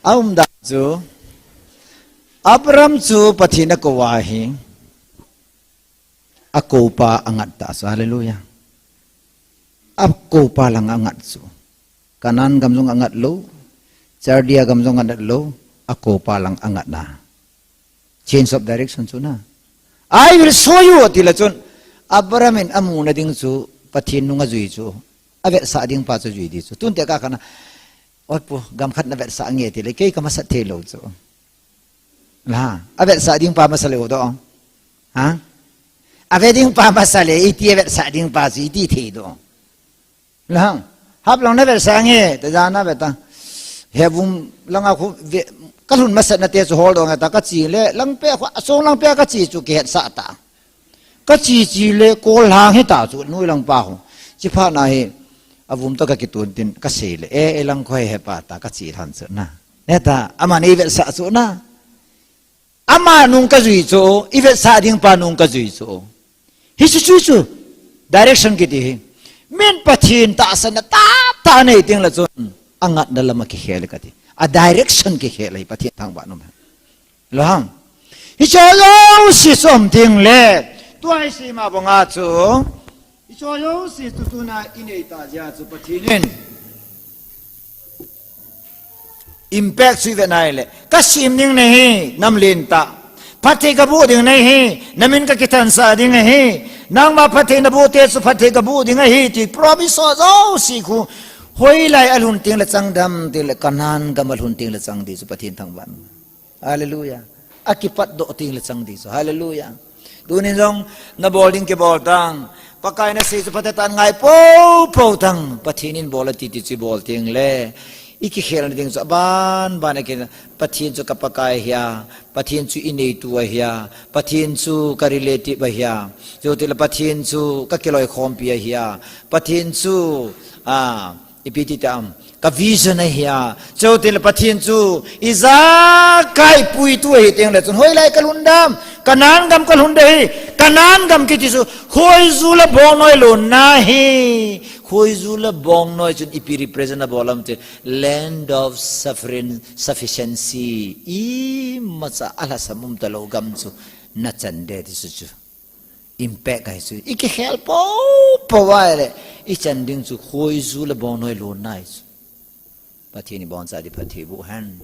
Aum da chu. Abraham chu Pathen akou ahi. Akou pa angat ta chu. Hallelujah. Akou pa lang angat chu. Canaan gam jong angat lou, Chaldea gam jong angat lou, akou pa lang angat na. Change of direction chu na. I will show you, ati le chun, Abraham in amu na ding chu, Pathen nung ajui chu, avetsah ding pa chu jui di chu. Tun te ka kana, oi pu, gam khat na vetsah nge ti le, kei ka masat thei lou chu. La, avetsah ding pa masa le u do. Ha? Ave ding pa masa le, iti avetsah ding pa chu, iti thei do. Lang, hap lang na vetsah nge, ta jana veta. He vum langa khu ve, kalhun masat na te chu hol dong ta kachi le, lang pe khu, asong lang pe kachi chu kihetsah ta. Kachi chi le, kol lang hita chu, nui lang pa khu. Chi pha na hi, avum to kakitun tin, kasei le, e, e lang khu he pa ta, kachi lhan chu na. Ne ta, ama nei vetsah chu na. Ama nung kajui chu, i vetsah ding pa nung kajui chu. Hichu chu chu, direction kiti hi. Min Pathen tahsan na tah tah nei ting le chun, angat na lama kikhel kati. A direction kikhel hi Pathen thangvah nom. Lo hang. Hicho jouse chu um ting le, tua hi sima bonga chu. Hicho jouse chu tuna i nei ta jeh chu Pathen in. Impact chu i ve nai le. Ka sim ding nei hi, nam len ta. Phatthei ka bu ding nei hi, namin ka kithansa ding ahi. Nangma phatthei na bu te chu phatthei ka bu ding ahi, ti promise ho jouse khu. Hoilai a lhun ting le chang dam, ting le Canaan gam a lhun ting le chang di chu Pathen thangvah. Hallelujah. A kipat doh ting le chang di chu. Hallelujah. Tunin jong na bol ding kibol tang. Pakai na sei chu phatah tan ngai po po tang. Pathen in bol a ti ti chu bol ting le. I kikhel na ding chu aban ban a kin Pathen chu ka Pakai ahi a. Pathen chu i neitu ahi a. Pathen chu ka relative ahi a. Chu ti le Pathen chu ka kiloikhompi ahi a. Pathen chu, a, Ipi ti tam, ka vision ahi a. Chutile Pathen chu, ijakai puitu ahi teng le chun, hoilai ka lhun dam, Canaan gam ka lhun ding ahi, Canaan gam kiti chu, khoiju le bongnoi lonna ahi, khoiju le bongnoi chun ipi represent abol am ti, land of suffering, sufficiency, imacha alhasam um talou gam chu, na chan ding ti chu chu. Impact ahi chu. I kikhel po po vai le. I chan ding chu khoiju le bongnoi lonna ahi chu. Pathen in iboncha ding phatthei boh hen.